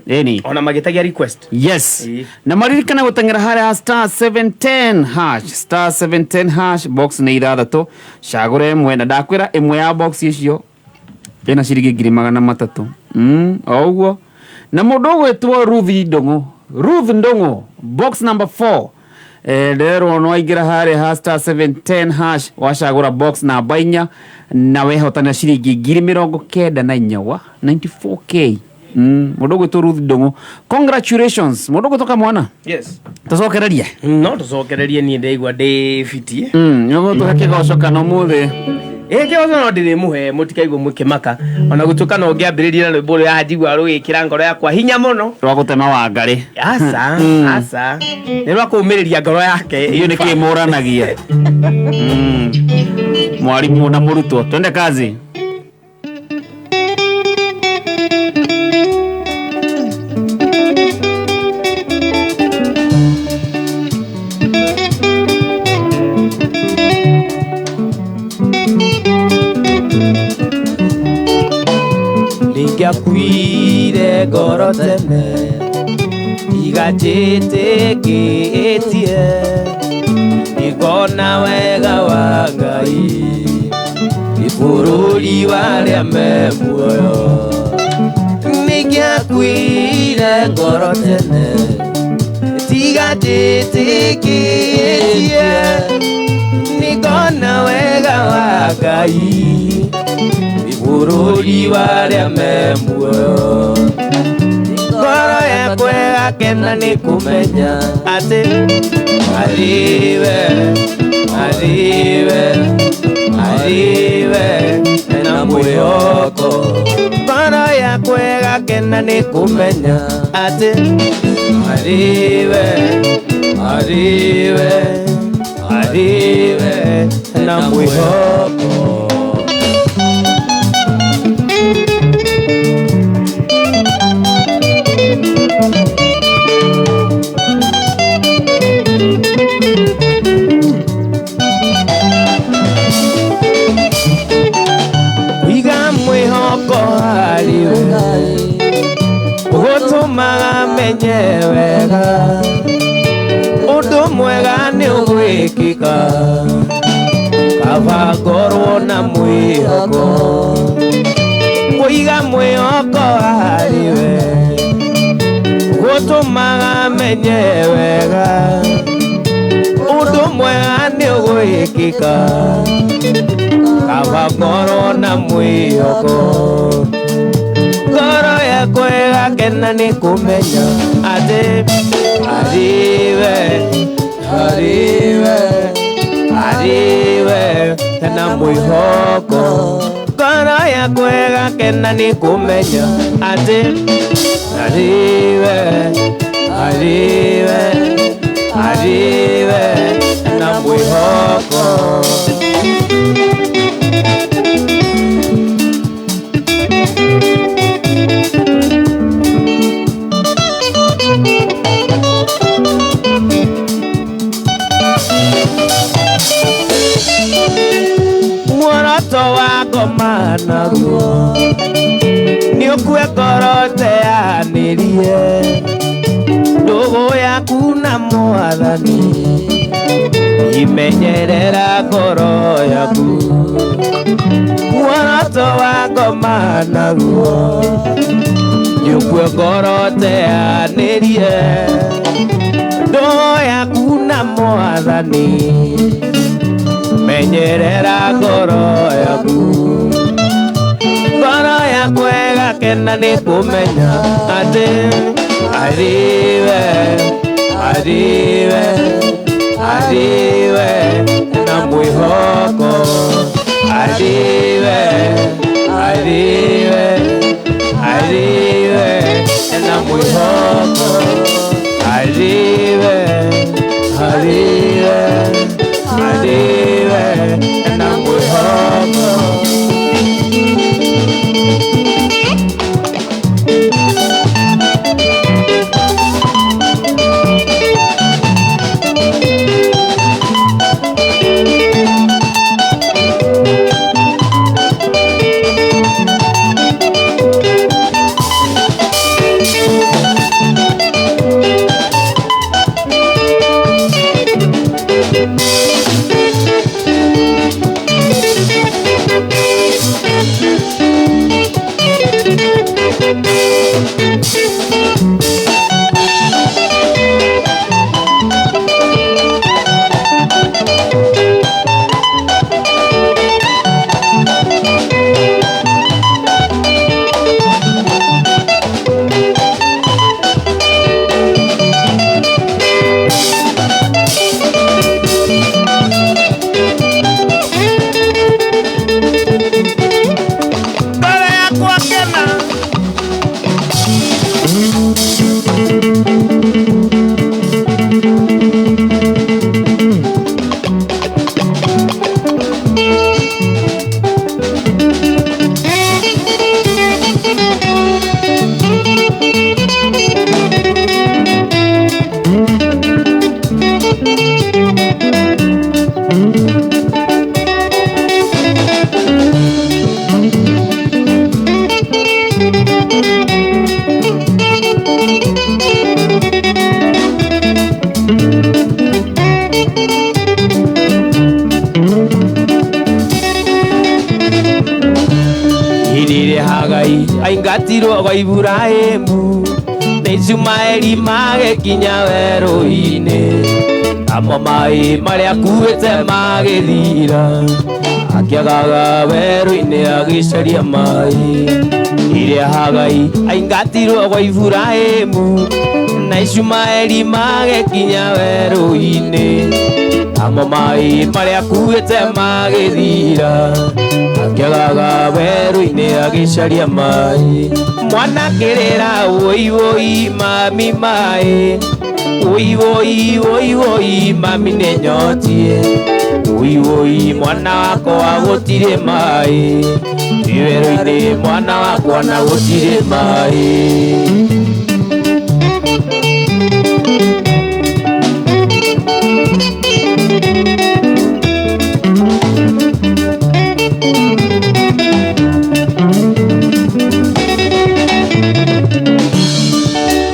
[SPEAKER 2] Ĩni.
[SPEAKER 1] Ona magĩtagia request.
[SPEAKER 2] Yes. Na maririkana gũteng'era harĩa star 710 hash, star 710 hash, box nĩ ithathatũ, cagũra ĩmwe, na ndakwĩra ĩmwe ya box icio ĩna ciringi 300,000. O ũguo na mũndũ ũgwĩtwo Ruth Ndũng'ũ, Ruth Ndũng'ũ, box number 4, nderwo no aingĩra harĩa ha star 710 hash wacagũra box namba 4 na wehotanĩra ciringi 94,000 wa 94K. Mũndũ ũgwĩtwo Ruth Ndũng'ũ, congratulations. Mũndũ ũgwĩtwo Kamwana.
[SPEAKER 1] Yes.
[SPEAKER 2] Tũcokererie.
[SPEAKER 1] No tũcokererie, niĩ ndaigua ndĩ fitie.
[SPEAKER 2] Nĩguo tũhe kĩgoco kana ũmũthĩ?
[SPEAKER 1] Ĩ, kĩgoco no ndĩrĩmũhe, mũtikaigua mũkĩmaka, ona gũtuĩka no ngĩambĩrĩria na rwĩmbo rũrĩa njigua rũgĩkĩra ngoro yakwa hinya mũno.
[SPEAKER 2] Rwa gũtema Wangarĩ.
[SPEAKER 1] Aca. Aca, nĩ rwa kũũmĩrĩria ngoro yake.
[SPEAKER 2] Iyo nĩ kĩ mũranagia? Mwarimũ na mũrutwo, twende kazi.
[SPEAKER 11] Ndingĩakuire ngoro tene tiga njĩtĩkĩtie ndikona wega wa Ngai nĩ bũrũri wa arĩa me muoyo. Ningĩakuire Ndakuĩte ngoro tene tiga njĩtĩkĩtie nĩngona wega wa Ngai bũrũri wa arĩa me muoyo ngoro yakwa ĩgakena nĩ kũmenya atĩ arĩwe arĩwe arĩwe na mwĩhoko ngoro yakwa ĩgakena nĩ kũmenya atĩ arĩwe arĩwe arĩwe na mwĩhoko. Iga mwĩhoko harĩwe ũgũtũmaga menye wega ũndũ mwega nĩ ũgwĩkĩka kaba ngorwo na mwĩhoko kũiga mwĩhoko harĩwe ũgũtũmaga menye wega ũndũ mwega nĩ ũgwĩkĩka kaba ngorwo na mwĩhoko ngoro yakwa ĩgakena nĩ kũmenya atĩ arĩwe arĩwe arĩwe na mwĩhoko ngoro yakwa ĩgakena nĩ kũmenya atĩ arĩwe arĩwe arĩwe na mwĩhoko. Muoroto wa ngoma naguo nĩ ũkue ngoro teanĩrie ndũgũ yaku na Mwathani imenyerera ngoro yaku muoroto wa ngoma naguo nĩ ũkue ngoro teanĩrie ndũgũ yaku na Mwathani menyerera ngoro yaku ngoro yakwa ĩgakena nĩ kũmenya atĩ arĩwe arĩwe arĩwe na mwĩhoko arĩwe arĩwe arĩwe na mwĩhoko arĩwe arĩwe arĩwe na mwĩhoko. Aingatirwo gwa Iburahĩmu nĩ Na Ishumaeli magĩkinya werũ-inĩ, namo maĩ marĩa akuĩte magĩthira, akĩagaga werũ-inĩ agĩcaria maĩ. Rĩrĩa Hagai aingatirwo gwa Iburahĩmu, na Ishumaeli magĩkinya werũ-inĩ, namo maĩ marĩa akuĩte magĩthira, akĩagaga werũ-inĩ agĩcaria maĩ. Mwana kĩrĩra woi woi mami maĩ, woi woi woi woi mami nĩ nyotie, woi woi mwana wakwa gũtirĩ maĩ, twĩ werũ-inĩ mwana wakwa na gũtirĩ maĩ.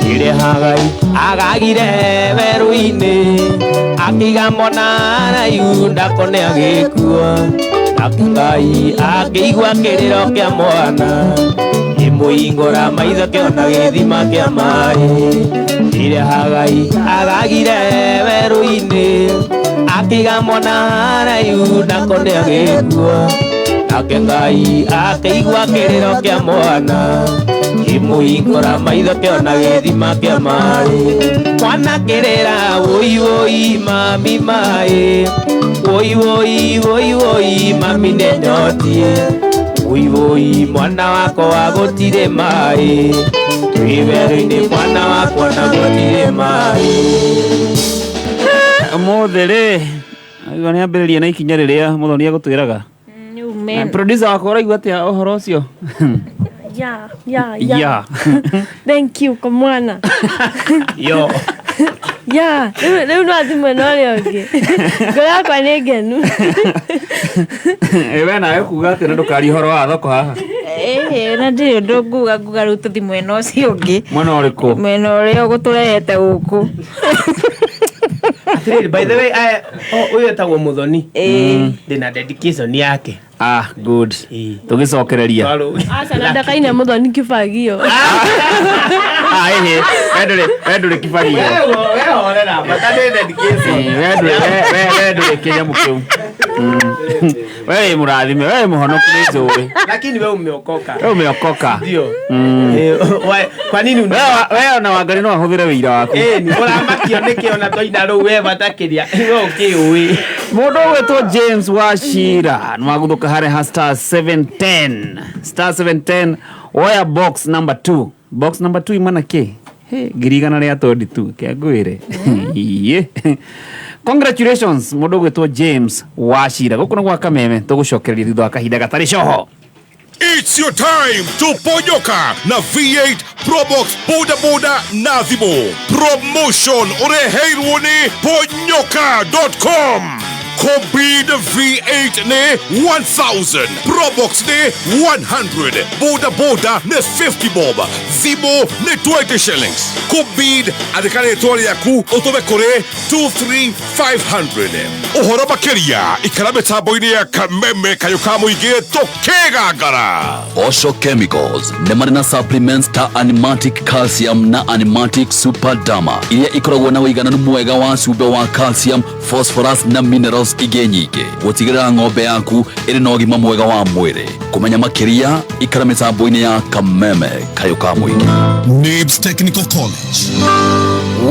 [SPEAKER 11] Rĩrĩa Hagai agagire werũ-inĩ, akĩiga mwana haraihu ndakone agĩkua, nake Ngai akĩigua kĩrĩro kĩa mwana, ĩmũhingũra maitho kĩona gĩthima kĩa maĩ. Rĩrĩa Hagai agagire werũ-inĩ, akĩiga mwana haraihu ndakone agĩkua, nake Ngai akĩigua kĩrĩro kĩa mwana, ĩmũhingũra maitho kĩona gĩthima kĩa maĩ. Mwana kĩrĩra woi woi mami maĩ, woi woi woi woi mami nĩ nyotie, woi woi mwana wakwa gũtirĩ maĩ, twĩ werũ-inĩ mwana wakwa na gũtirĩ maĩ.
[SPEAKER 2] Ũmũthĩ rĩ aigua nĩ ambĩrĩria na ikinya rĩrĩa Mũthoni egũtwĩraga. Producer wakwa ũraigua atĩa ũhoro ũcio?
[SPEAKER 5] Yeah, yeah, yeah.
[SPEAKER 2] Yeah.
[SPEAKER 5] Thank you, kamwana.
[SPEAKER 1] Yo.
[SPEAKER 5] Yeah, rĩu no athi mwena ũrĩa ũngĩ. Ngoro yakwa nĩ ngenu.
[SPEAKER 2] We nawe kuga atĩ na ndũkarie ũhoro wa thoko haha.
[SPEAKER 3] Ĩhĩ, na ndirĩ ũndũ nguga, nguga rĩu tũthi mwena ũcio ũngĩ.
[SPEAKER 2] Mwena ũrĩkũ?
[SPEAKER 3] Mwena ũrĩa ũgũtũrehete gũkũ.
[SPEAKER 1] Atĩrĩrĩ, by the way, ũyũ etagwo Mũthoni. Ndĩna dedication yake.
[SPEAKER 2] Ah, good. Tũgĩcokereria.
[SPEAKER 5] Aca na ndakaine Mũthoni kĩbagio.
[SPEAKER 2] Ah, ĩhĩ, we ndũrĩ kĩbagio.
[SPEAKER 1] We horera, bata nĩ dedication.
[SPEAKER 2] We ndũrĩ kĩnyamũ kĩu. We wĩ mũrathime, we wĩ mũhonoku nĩ njũĩ.
[SPEAKER 1] Lakini we umeokoka.
[SPEAKER 2] We umeokoka.
[SPEAKER 1] Ndio. Kwa nini
[SPEAKER 2] we ona Wangari no ahũthĩre wĩira waku.
[SPEAKER 1] Ĩni, ũramakio nĩkĩ ona twaina rũu we bata kĩrĩa, we ũkĩũĩ.
[SPEAKER 2] Mũndũ ũgwĩtwo James Wachira nĩwagũthũka harĩa ha star 710 star 710 woya box number 2 box number 2 imana kĩ 122 kĩangwĩre. Iye. Congratulations mũndũ ũgwĩtwo James Wachira. Gũkũ nĩ gwa Kameme, tũgũcokereria thutha wa kahinda gatarĩ coho.
[SPEAKER 14] It's your time to ponyoka na V8 Probox Boda Boda na thimũ. Promotion ũreheirwo nĩ ponyoka.com. Kobid V8 nĩ 1000, Probox nĩ 100, Boda Boda nĩ 50 bob, thimũ nĩ 20 shillings. Kobid andĩka rĩtwa rĩaku ũtũme kũrĩ 23500. Ũhoro makĩria ikara mĩtambo-inĩ ya Kameme kayũ ka mũingĩ tũkĩgangara.
[SPEAKER 6] Osho Chemicals nĩ marĩ na supplements ta Animatic Calcium na Animatic Super Dama iria ikoragwo na ũigananu mwega wa cumbĩ wa calcium, phosphorus na minerals ingĩ nyingĩ gũtigĩrĩra ng'ombe yaku ĩrĩ na ũgima mwega wa mwĩrĩ. Kũmenya makĩria ikara mĩtambo-inĩ ya Kameme kayũ ka mũingĩ.
[SPEAKER 14] Nibs Technical College.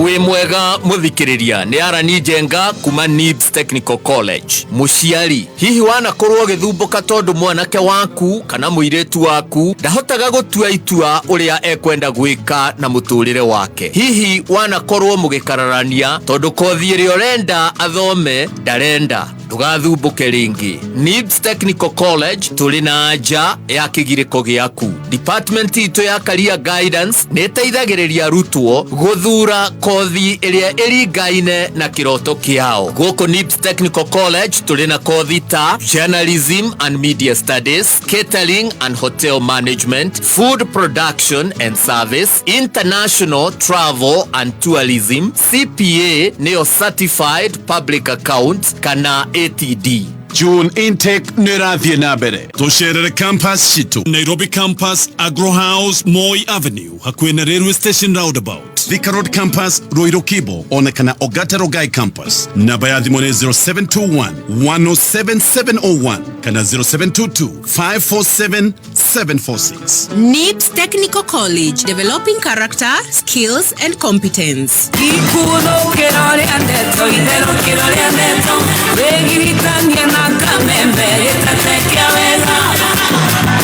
[SPEAKER 9] Wĩ mwega mũthikĩrĩria nĩ Arani Njenga kuma Nibs Technical College. Mũciari, hihi wanakorwo ũgĩthumbũka tondũ mwanake waku kana mũirĩtu waku ndahotaga gũtua itua ũrĩa ekwenda gwĩka na mũtũrĩre wake? Hihi wanakorwo mũgĩkararania tondũ kothi ĩrĩa ũrenda athome ndarenda? Ndũgathumbũke rĩngĩ. Nibs Technical College tũrĩ na anja ya kĩgirĩko gĩaku. Department itũ ya Career Guidance nĩ ĩteithagĩrĩria arutwo gũthura kothi ĩrĩa ĩringaine na kĩroto kĩao. Gũkũ Nibs Technical College tũrĩ na kothi ta Journalism and Media Studies, Catering and Hotel Management, Food Production and Service, International Travel and Tourism, CPA nĩyo Certified Public Account kana ATD.
[SPEAKER 8] June intake nä ĩrathiĩ na mbere. Tũcerere campus citũ: Nairobi campus, Agro House, Moi Avenue, hakuhĩ na railway station roundabout; Thika Road campus, Ruiru Kibo, ona kana Ogata Rogai campus. Namba ya thimũ nĩ 0721 107701 kana 0722 547 746.
[SPEAKER 10] NIBS Technical College, developing character, skills and competence.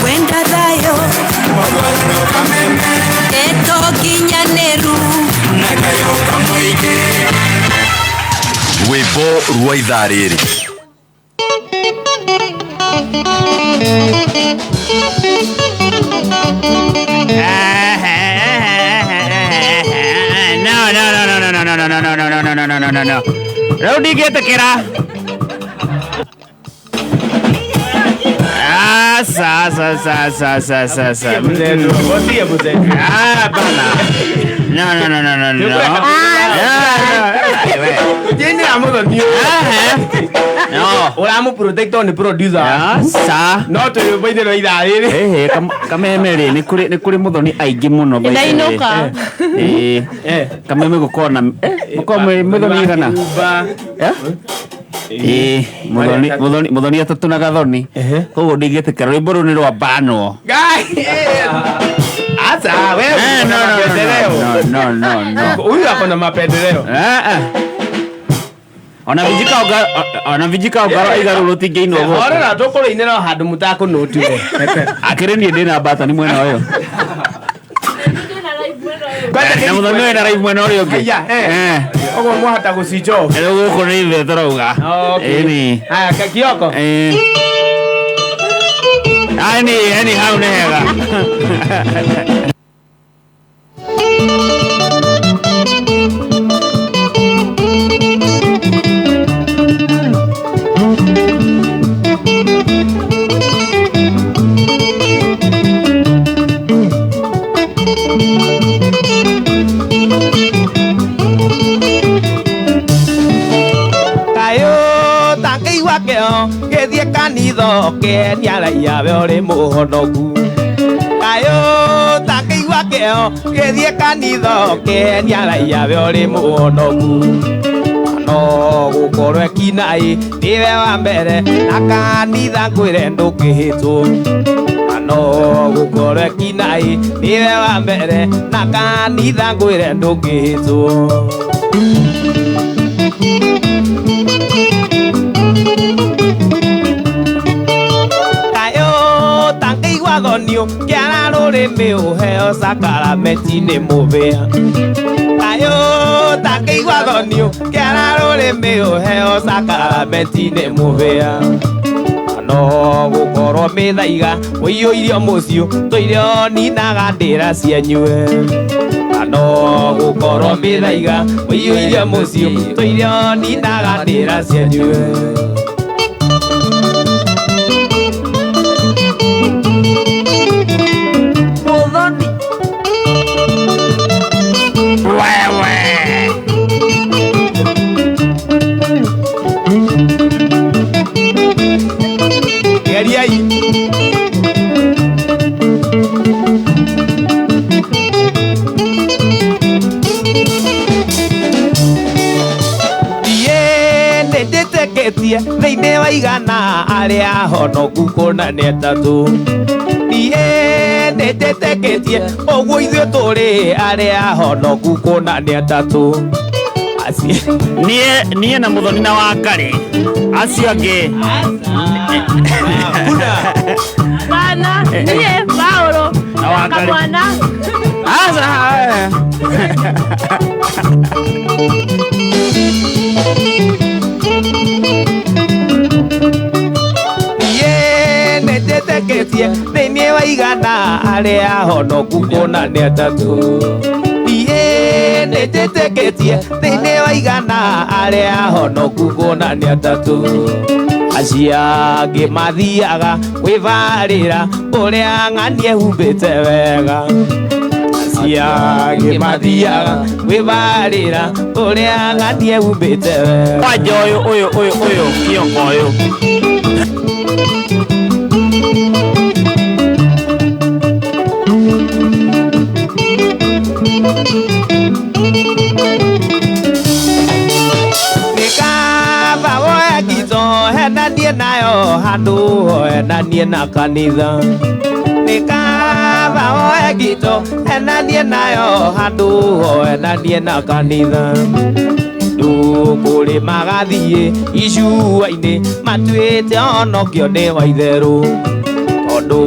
[SPEAKER 12] Wenda thayo ndeto nginyanĩru.
[SPEAKER 6] Rwĩmbo rwa ithaa rĩrĩ.
[SPEAKER 2] No, no, no, no, no, no, no, no, no, no, no, no, no, no, no, no. Rĩu ndingĩtĩkĩra. Aca, aca, aca, aca, aca, aca, aca. Ah, bana. No, no, no, no, no, no.
[SPEAKER 1] Jeni amuthoni.
[SPEAKER 2] No.
[SPEAKER 1] Ũramũ protect nĩ producer.
[SPEAKER 2] Aca.
[SPEAKER 1] No twĩ rwa ithaa rĩrĩ.
[SPEAKER 2] Ĩhĩ, Kameme rĩ, nĩ kũrĩ mũthoni aingĩ mũno by the way.
[SPEAKER 3] Ndainũka.
[SPEAKER 2] Ĩĩ. Kameme gũkorwo na mũkorwo mwĩ mũthoni igana. Eh? Ĩĩ, mũthoni mũthoni mũthoni atatũ na gathoni. Koguo ndingĩtĩkĩra rwĩmbo rũu nĩ rwa banwo.
[SPEAKER 1] Aca, wewe
[SPEAKER 2] Eh,
[SPEAKER 1] uko
[SPEAKER 2] no,
[SPEAKER 1] na
[SPEAKER 2] no,
[SPEAKER 1] mapendeleo.
[SPEAKER 2] no, no, no, no.
[SPEAKER 1] Huyu ako na mapendeleo.
[SPEAKER 2] Eh, eh. Ona vijika ũga ona vijika ũga igarũ rũtingĩinwo gũkũ.
[SPEAKER 1] Orera tũkũrĩinĩra o handũ mũtakũnũtiwe.
[SPEAKER 2] Akĩrĩ niĩ ndĩna mbata nĩ mwena ũyũ. Na mũthoni ũyũ na live mwena ũrĩa ũngĩ.
[SPEAKER 1] Haya, eh. Ũguo mwahota gũcinjo.
[SPEAKER 2] Rĩu gũkũ nĩ ithuĩ tũrauga.
[SPEAKER 1] Okay.
[SPEAKER 2] Ĩni.
[SPEAKER 1] Haya, Kioko.
[SPEAKER 2] Eh. Ani, ani hau nĩ hega.
[SPEAKER 1] Kayũ tangĩigua kĩo gĩthiĩ kanitha ũkenia raia we ũrĩ mũhonoku. Kayũ tangĩigua kĩo gĩthiĩ kanitha ũkenia raia we ũrĩ mũhonoku. No gũkorwo ekinaĩ nĩwe wa mbere na kanitha ngwĩre ndũkĩhĩtwo. No gũkorwo ekinaĩ nĩwe wa mbere na kanitha ngwĩre ndũkĩhĩtwo. Kayũ tangĩigua thonio kĩara rũrĩmĩ ũheo sakaramenti nĩ mũbĩa. Kayũ tangĩigua thonio kĩara rũrĩmĩ ũheo sakaramenti nĩ mũbĩa. No gũkorwo mĩthaiga ũiyũirio mũciũ tũirio ninaga ndĩra cianyue. No gũkorwo mĩthaiga ũiyũirio mũciũ tũirio ninaga ndĩra cianyue.
[SPEAKER 2] Mũthoni. Wewe.
[SPEAKER 1] Geriai. Niĩ nĩndĩtĩkĩtie thĩinĩ wa igana arĩa honoku kũna nĩ atatũ. Niĩ nĩndĩtĩkĩtie ũguo ithuĩ tũrĩ arĩa honoku kũna nĩ atatũ.
[SPEAKER 2] Niĩ na mũthoni na Wangarĩ acio angĩ.
[SPEAKER 5] Bana, niĩ Paulo
[SPEAKER 2] Na Wangarĩ.
[SPEAKER 5] kamwana.
[SPEAKER 2] Aca.
[SPEAKER 1] Niĩ nĩnjĩtĩkĩtie thĩinĩ wa igana arĩa honoku kũna nĩ atatũ. Niĩ nĩnjĩtĩkĩtie thĩinĩ wa igana arĩa honoku kũna nĩ atatũ. Acio angĩ mathiaga kwĩbarĩra ũrĩa ng'ania ehumbĩte wega. Acio angĩ mathiaga kwĩbarĩra ũrĩa ng'ania ehumbĩte wega.
[SPEAKER 2] Kwanja ũyũ ũyũ ũyũ ũyũ Kĩoko ũyũ.
[SPEAKER 11] Nĩ kaba woe ngito henanie nayo handũ henanie na kanitha. Nĩ kaba woe ngito henanie nayo handũ henanie na kanitha. Ndũkũrĩ magathiĩ icua-inĩ matuĩte onokio nĩ wa itherũ. Tondũ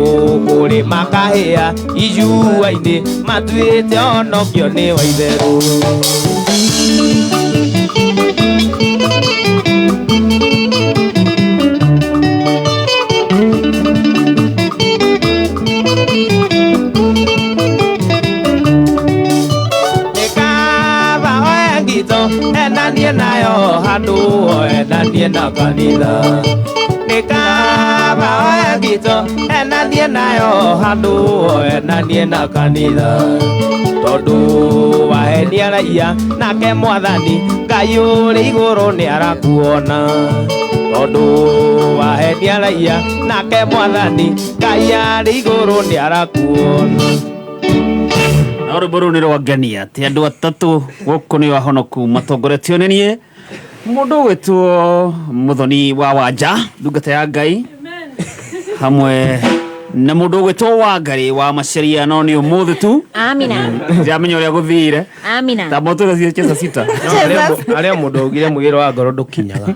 [SPEAKER 11] kũrĩ makahĩa icua-inĩ matuĩte onokio nĩ wa itherũ. Nĩ kaba oe ngito enanie nayo handũ enanie na kanitha. Nĩ kaba oe ngito enanie nayo handũ enanie na kanitha. Tondũ wahenia raia nake mwathani Ngai ũrĩ igũrũ nĩ arakuona. Tondũ wahenia raia nake mwathani Ngai arĩ igũrũ nĩ arakuona.
[SPEAKER 2] Na rwĩmbo rũu nĩ rwa ngenia atĩ andũ atatũ gũkũ nĩ ahonoku matongoretio nĩ niĩ mũndũ ũgwĩtwo Mũthoni wa Wanja ndungata ya Ngai hamwe na mũndũ ũgwĩtwo Wangarĩ wa Macharia no nĩ ũmũthĩ tu
[SPEAKER 3] Amina.
[SPEAKER 2] ndiramenya ũrĩa gũthire
[SPEAKER 3] Amina.
[SPEAKER 2] ta motũre cicheza sita
[SPEAKER 1] Arĩa mũndũ augire mwĩrĩ wa ngoro ndũkinyaga.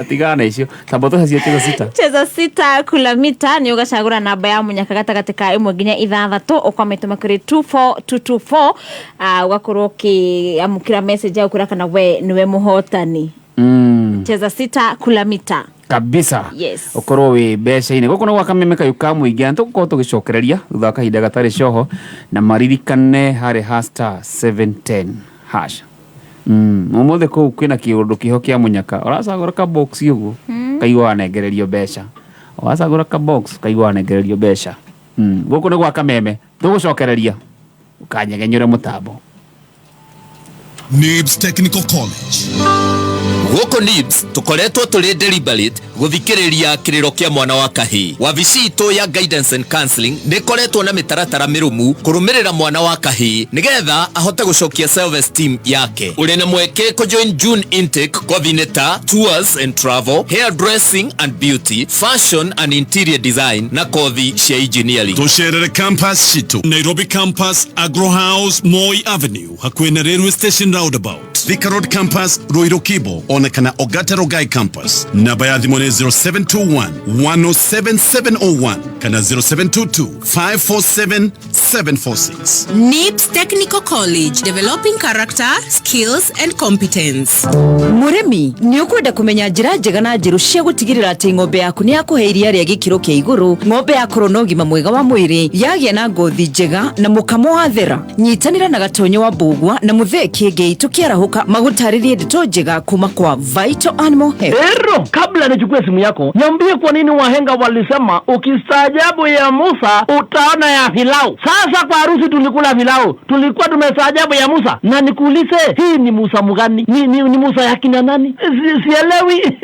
[SPEAKER 2] Tigana na icio ta motũre cicheza sita.
[SPEAKER 3] Cheza sita kula mita nĩ ũgacagũra namba ya mũnyaka gatagatĩ ka ĩmwe nginya ithathatũ ũkamĩtũma kũrĩ 24224 ũgakorwo ũkĩamũkĩra message ya gũkwĩra kana we nĩwe mũhotani. Cheza sita kula mita.
[SPEAKER 2] Kabisa.
[SPEAKER 3] Yes.
[SPEAKER 2] Ukorwo wi mbeca-inĩ gũkũ nĩ gwa kameme kayũ ka mũingĩ na tũgũkorwo tũgĩcokereria thutha wa kahinda gatarĩ coho na maririkane harĩ ha star 710 hash. Ũmũthĩ kũu kwĩna kĩũndũ kĩho kĩa mũnyaka ũracagũra ka box ũguo kaigua wanengererio mbeca ũracagũra ka box kaigua wanengererio mbeca. Gũkũ nĩ gwa kameme tũgũcokereria ũkanyegenyũre mũtambo.
[SPEAKER 8] Nibs Technical College.
[SPEAKER 9] Gũkũ NIBS tũkoretwo tũrĩ deliberate gũthikĩrĩria kĩrĩro kĩa mwana wa kahĩĩ. Wabici itũ ya guidance and counseling nĩ ĩkoretwo na mĩtaratara mĩrũmu kũrũmĩrĩra mwana wa kahĩĩ nĩgetha ahote gũcokia self esteem yake. Ũrĩ na mweke kũjoin June intake kothi-inĩ ta tours and travel, hair dressing and beauty, fashion and interior design na kothi cia engineering.
[SPEAKER 8] Tũcerere campus citũ Nairobi campus Agro House Moi Avenue hakuhĩ na railway station roundabout, Thika Road campus Ruiru Kibo ona kana Ogata Rogai campus. Namba ya thimũ nĩ 0721 107701 kana 0722 547 746.
[SPEAKER 10] NIBS Technical College, developing character, skills and competence.
[SPEAKER 7] Mũrĩmi nĩ ũkwenda kũmenya njĩra njega na njerũ cia gũtigĩrĩra atĩ ng'ombe yaku nĩ yakũhe iria rĩa gĩkĩro kĩa igũrũ, ng'ombe yakorwo na ũgima mwega wa mwĩrĩ, yagĩa na ngothi njega na mũkamo wathera. Nyitanĩra na Gatonyo wa Mbũgua na Mũthee Kĩengei tũkĩarahũka magũtarĩrie ndeto njega kuma kwa Vital Animal Health.
[SPEAKER 15] Ero, kabla nichukue simu yako, niambie kwa nini wahenga walisema ukistaajabu ya Musa utaona ya Filau. Sasa kwa harusi tulikula filau, tulikuwa tumestaajabu ya Musa. Na nikuulize, hii ni Musa mgani? Ni Musa ya kina nani? Sielewi.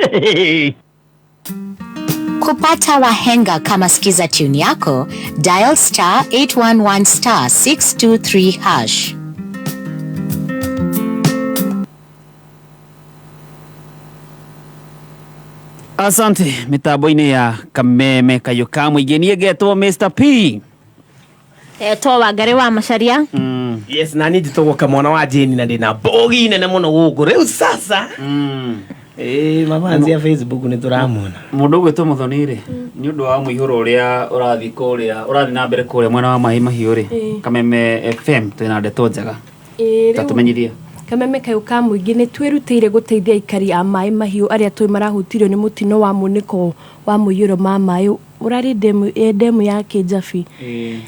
[SPEAKER 16] Kupata wahenga kama skiza tune yako, dial star 811 star 623 hash.
[SPEAKER 2] Asante mitambo-inĩ ya kameme kayũ ka mũingĩ niĩ ngetwo Mr P.
[SPEAKER 3] Etwo Wangarĩ wa Macharia.
[SPEAKER 1] Yes, na niĩ njĩtagwo Kamwana wa Jane na ndĩna mbogi nene mũno gũkũ rĩu sasa. Mafansi ya Facebook nĩ tũramona.
[SPEAKER 2] Mũndũ ũgwĩtwo Mũthoni rĩ nĩ ũndũ wa mũihũro ũrĩa ũrathiĩ kũrĩa ũrathiĩ na mbere kũrĩa mwena wa maĩ mahiũ rĩ Kameme FM twĩna ndeto njega ta tũmenyithie.
[SPEAKER 5] Kameme kayũ ka mũingĩ nĩ twĩrutĩire gũteithia aikari a maĩ mahiũ arĩa tũĩ marahutirio nĩ mũtino wa munĩko wa mũiyũro ma maĩ ũrarĩ ndemu ya Kĩnjabi.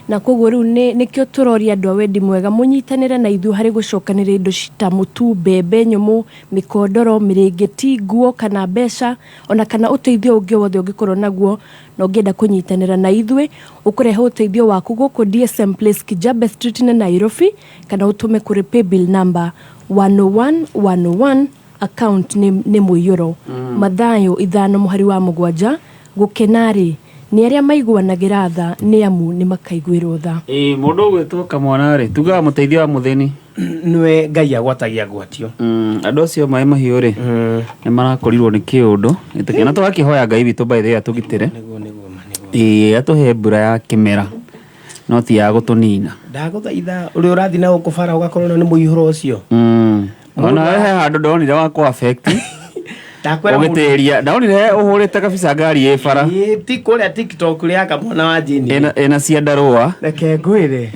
[SPEAKER 5] Na koguo rĩu nĩkĩo tũroria andũ a wendi mwega mũnyitanĩre na ithuĩ harĩ gũcokanĩrĩria indo ta mũtu, mbembe nyũmũ, mĩkondoro, mĩrĩngĩti, nguo kana mbeca ona kana ũteithio ũngĩ wothe ũngĩkorwo naguo na ũngĩenda kũnyitanĩra na ithuĩ ũkũrehe ũteithio waku gũkũ DSM Place Kijabe Street na Nairobi kana ũtũme kũrĩ paybill number 101101 account nĩ mũiyũro. Mathayo 5:7 gũkenarĩ nĩ arĩa maiguanagĩra tha nĩ amu nĩ makaiguĩrwo tha.
[SPEAKER 2] Mũndũ ũgwĩtwo Kamwana rĩ tugaga mũteithio wa mũthĩni.
[SPEAKER 1] Nĩwe Ngai agwatagia ngwatio.
[SPEAKER 2] Andũ acio maĩ mahiũ rĩ, nĩ marakorirwo nĩ kĩũndũ gĩtĩkĩ, na tũgakĩhoya Ngai witũ by the way atũgitĩre, ĩĩ, atũhe mbura ya kĩmera no ti ya gũtũnina.
[SPEAKER 1] Ndagũthaitha, ũrĩa ũrathiĩ na gũkũ bara ũgakorwo nĩ mũihũro ũcio.
[SPEAKER 2] Ona we he handũ ndonire wa kũ affect.
[SPEAKER 1] Ndakwĩra mũndũ-
[SPEAKER 2] Ũgĩtĩria ndonire ũhũrĩte kabisa ngari ĩ bara.
[SPEAKER 1] Ĩĩ, ti kũrĩa TikTok rĩa kamwana wa Jane.
[SPEAKER 2] Ĩna ciandarũa.
[SPEAKER 1] Reke ngwĩre,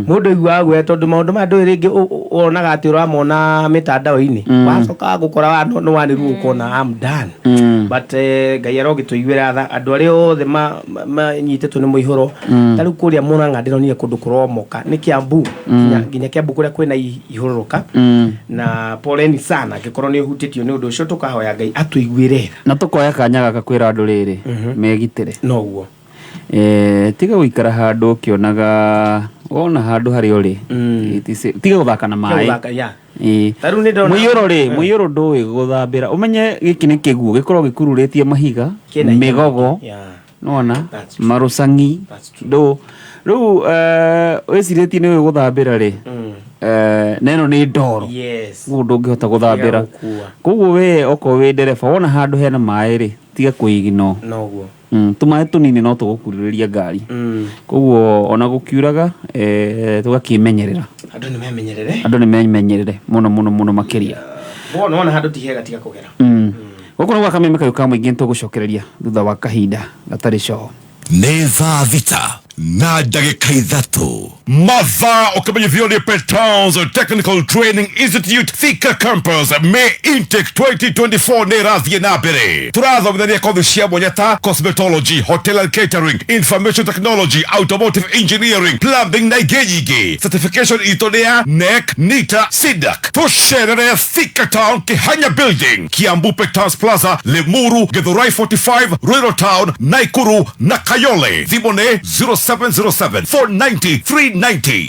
[SPEAKER 1] mũndũ aiguaga guoya tondũ maũndũ maya ndũĩ rĩngĩ wonaga atĩ ũramona mĩtandao-inĩ, wacoka gũkora nĩ wanĩrwo ũkona I'm done. But Ngai arogĩtũiguĩra tha andũ arĩa othe manyitĩtwo nĩ mũihũro. Ta rĩu kũrĩa Murang'a ndĩronire kũndũ kũromoka nĩ Kiambu, nginya Kiambu kũrĩa kwĩna ihũrũrũka. Na poleni sana angĩkorwo nĩ ũhutĩtio nĩ ũndũ ũcio, tũkahoya Ngai atũiguĩre tha.
[SPEAKER 2] Na tũkoya kanya gaka kwĩra andũ rĩrĩ, megitĩre.
[SPEAKER 1] Noguo.
[SPEAKER 2] Tiga gũikara handũ ũkĩonaga wona handũ harĩa ũrĩ. Tiga gũthaka na maĩ.
[SPEAKER 1] Gũthaka, yeah.
[SPEAKER 2] Ĩĩ.
[SPEAKER 1] Ta rĩu nĩ ndona-
[SPEAKER 2] Mũiyũro rĩ, mũiyũro ndũĩ gũthambĩra, ũmenye gĩkĩ nĩ kĩguũ gĩkorwo gĩkururĩtie mahiga,
[SPEAKER 1] Kĩna hinya.
[SPEAKER 2] mĩgogo, nona marũcang'i ndũ rĩu, wĩcirĩtie nĩ ũĩ gũthambĩra rĩ, na ĩno nĩ ndoro.
[SPEAKER 1] Yes.
[SPEAKER 2] Ũguo ndũngĩhota gũthambĩra.
[SPEAKER 1] Gũkua.
[SPEAKER 2] Koguo we okorwo wĩ ndereba, wona handũ hena maĩ rĩ, tiga kũigino.
[SPEAKER 1] Noguo.
[SPEAKER 2] Tũmaĩ tũnini no tũgũkururĩria ngari. Koguo ona gũkiuraga, tũgakĩmenyerera.
[SPEAKER 1] Andũ nĩ memenyerere.
[SPEAKER 2] Andũ nĩ memenyerere mũno mũno mũno makĩria.
[SPEAKER 1] Wona wona handũ ti hega, tiga kũgera.
[SPEAKER 2] Gũkũ nĩ gwa Kameme Kayũ ka Mũingĩ, nĩtũgũcokereria thutha wa kahinda gatarĩ coho.
[SPEAKER 14] Nĩ thaa 6 na ndagĩka 3 mathaa, ũkĩmenyithio nĩ Petons Technical Training Institute Thika Campus. May intake 2024 nĩ ĩrathiĩ na mbere. Tũrathomithania kothi cia mwanya ta cosmetology, hotel and catering, information technology, automotive engineering, plumbing na ingĩ nyingĩ. Certification itũ nĩ ya NEC, NITA, SIDAC. Tũcerere Thika Town, Kihanya Building, Kiambu Petons Plaza, Limuru, Githurai 45, Ruiru Town, Naikuru na Kayole. Thimũ nĩ 0707 490 390.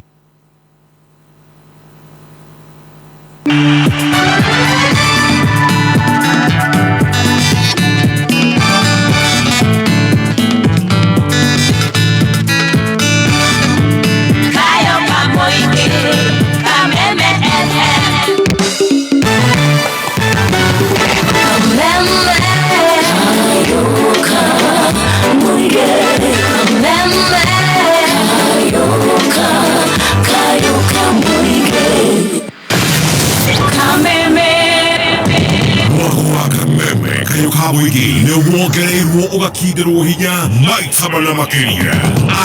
[SPEAKER 12] Kayo Kamoike, Kameme FM. Kameme, Kayo Kamoike, Kameme, Kayo Kayo Kamoike, Kameme.
[SPEAKER 14] Mwako wa Kameme Kayũ ka Mũingĩ nĩ wongereirwo ũgakindĩrwo hinya maita mana makĩria.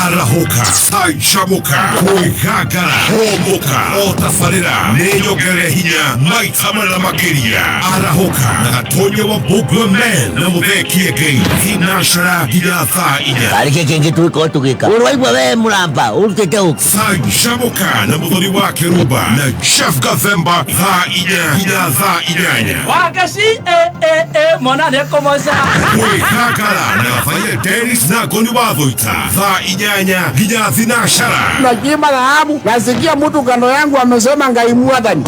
[SPEAKER 14] Arahũka, canjamũka, kwĩgangara, hũmũka, o tabarĩra nĩ nyongerere hinya maita mana makĩria. Arahũka na Gatonya wa Mbũngwe Men na Mũthee Kĩengei, thinacara nginya thaa 4.
[SPEAKER 17] Arä kä kä ngä twä ka tå gä ka å raigua we må ramba å rutä te å
[SPEAKER 14] Canjamũka na Mũthoni wa Kĩrumba na Jeff Gathemba, thaa 4 nginya thaa 8.
[SPEAKER 11] Wakaci eh eh eh mwana nĩ kũmoca.
[SPEAKER 14] Kwĩgangara na Gabaia Dennis na Ngoni wa Thũita, thaa 8 nginya thinacara.
[SPEAKER 18] Nachimba dhahabu, nasikia mtu kando yangu amesema Ngai mwathani.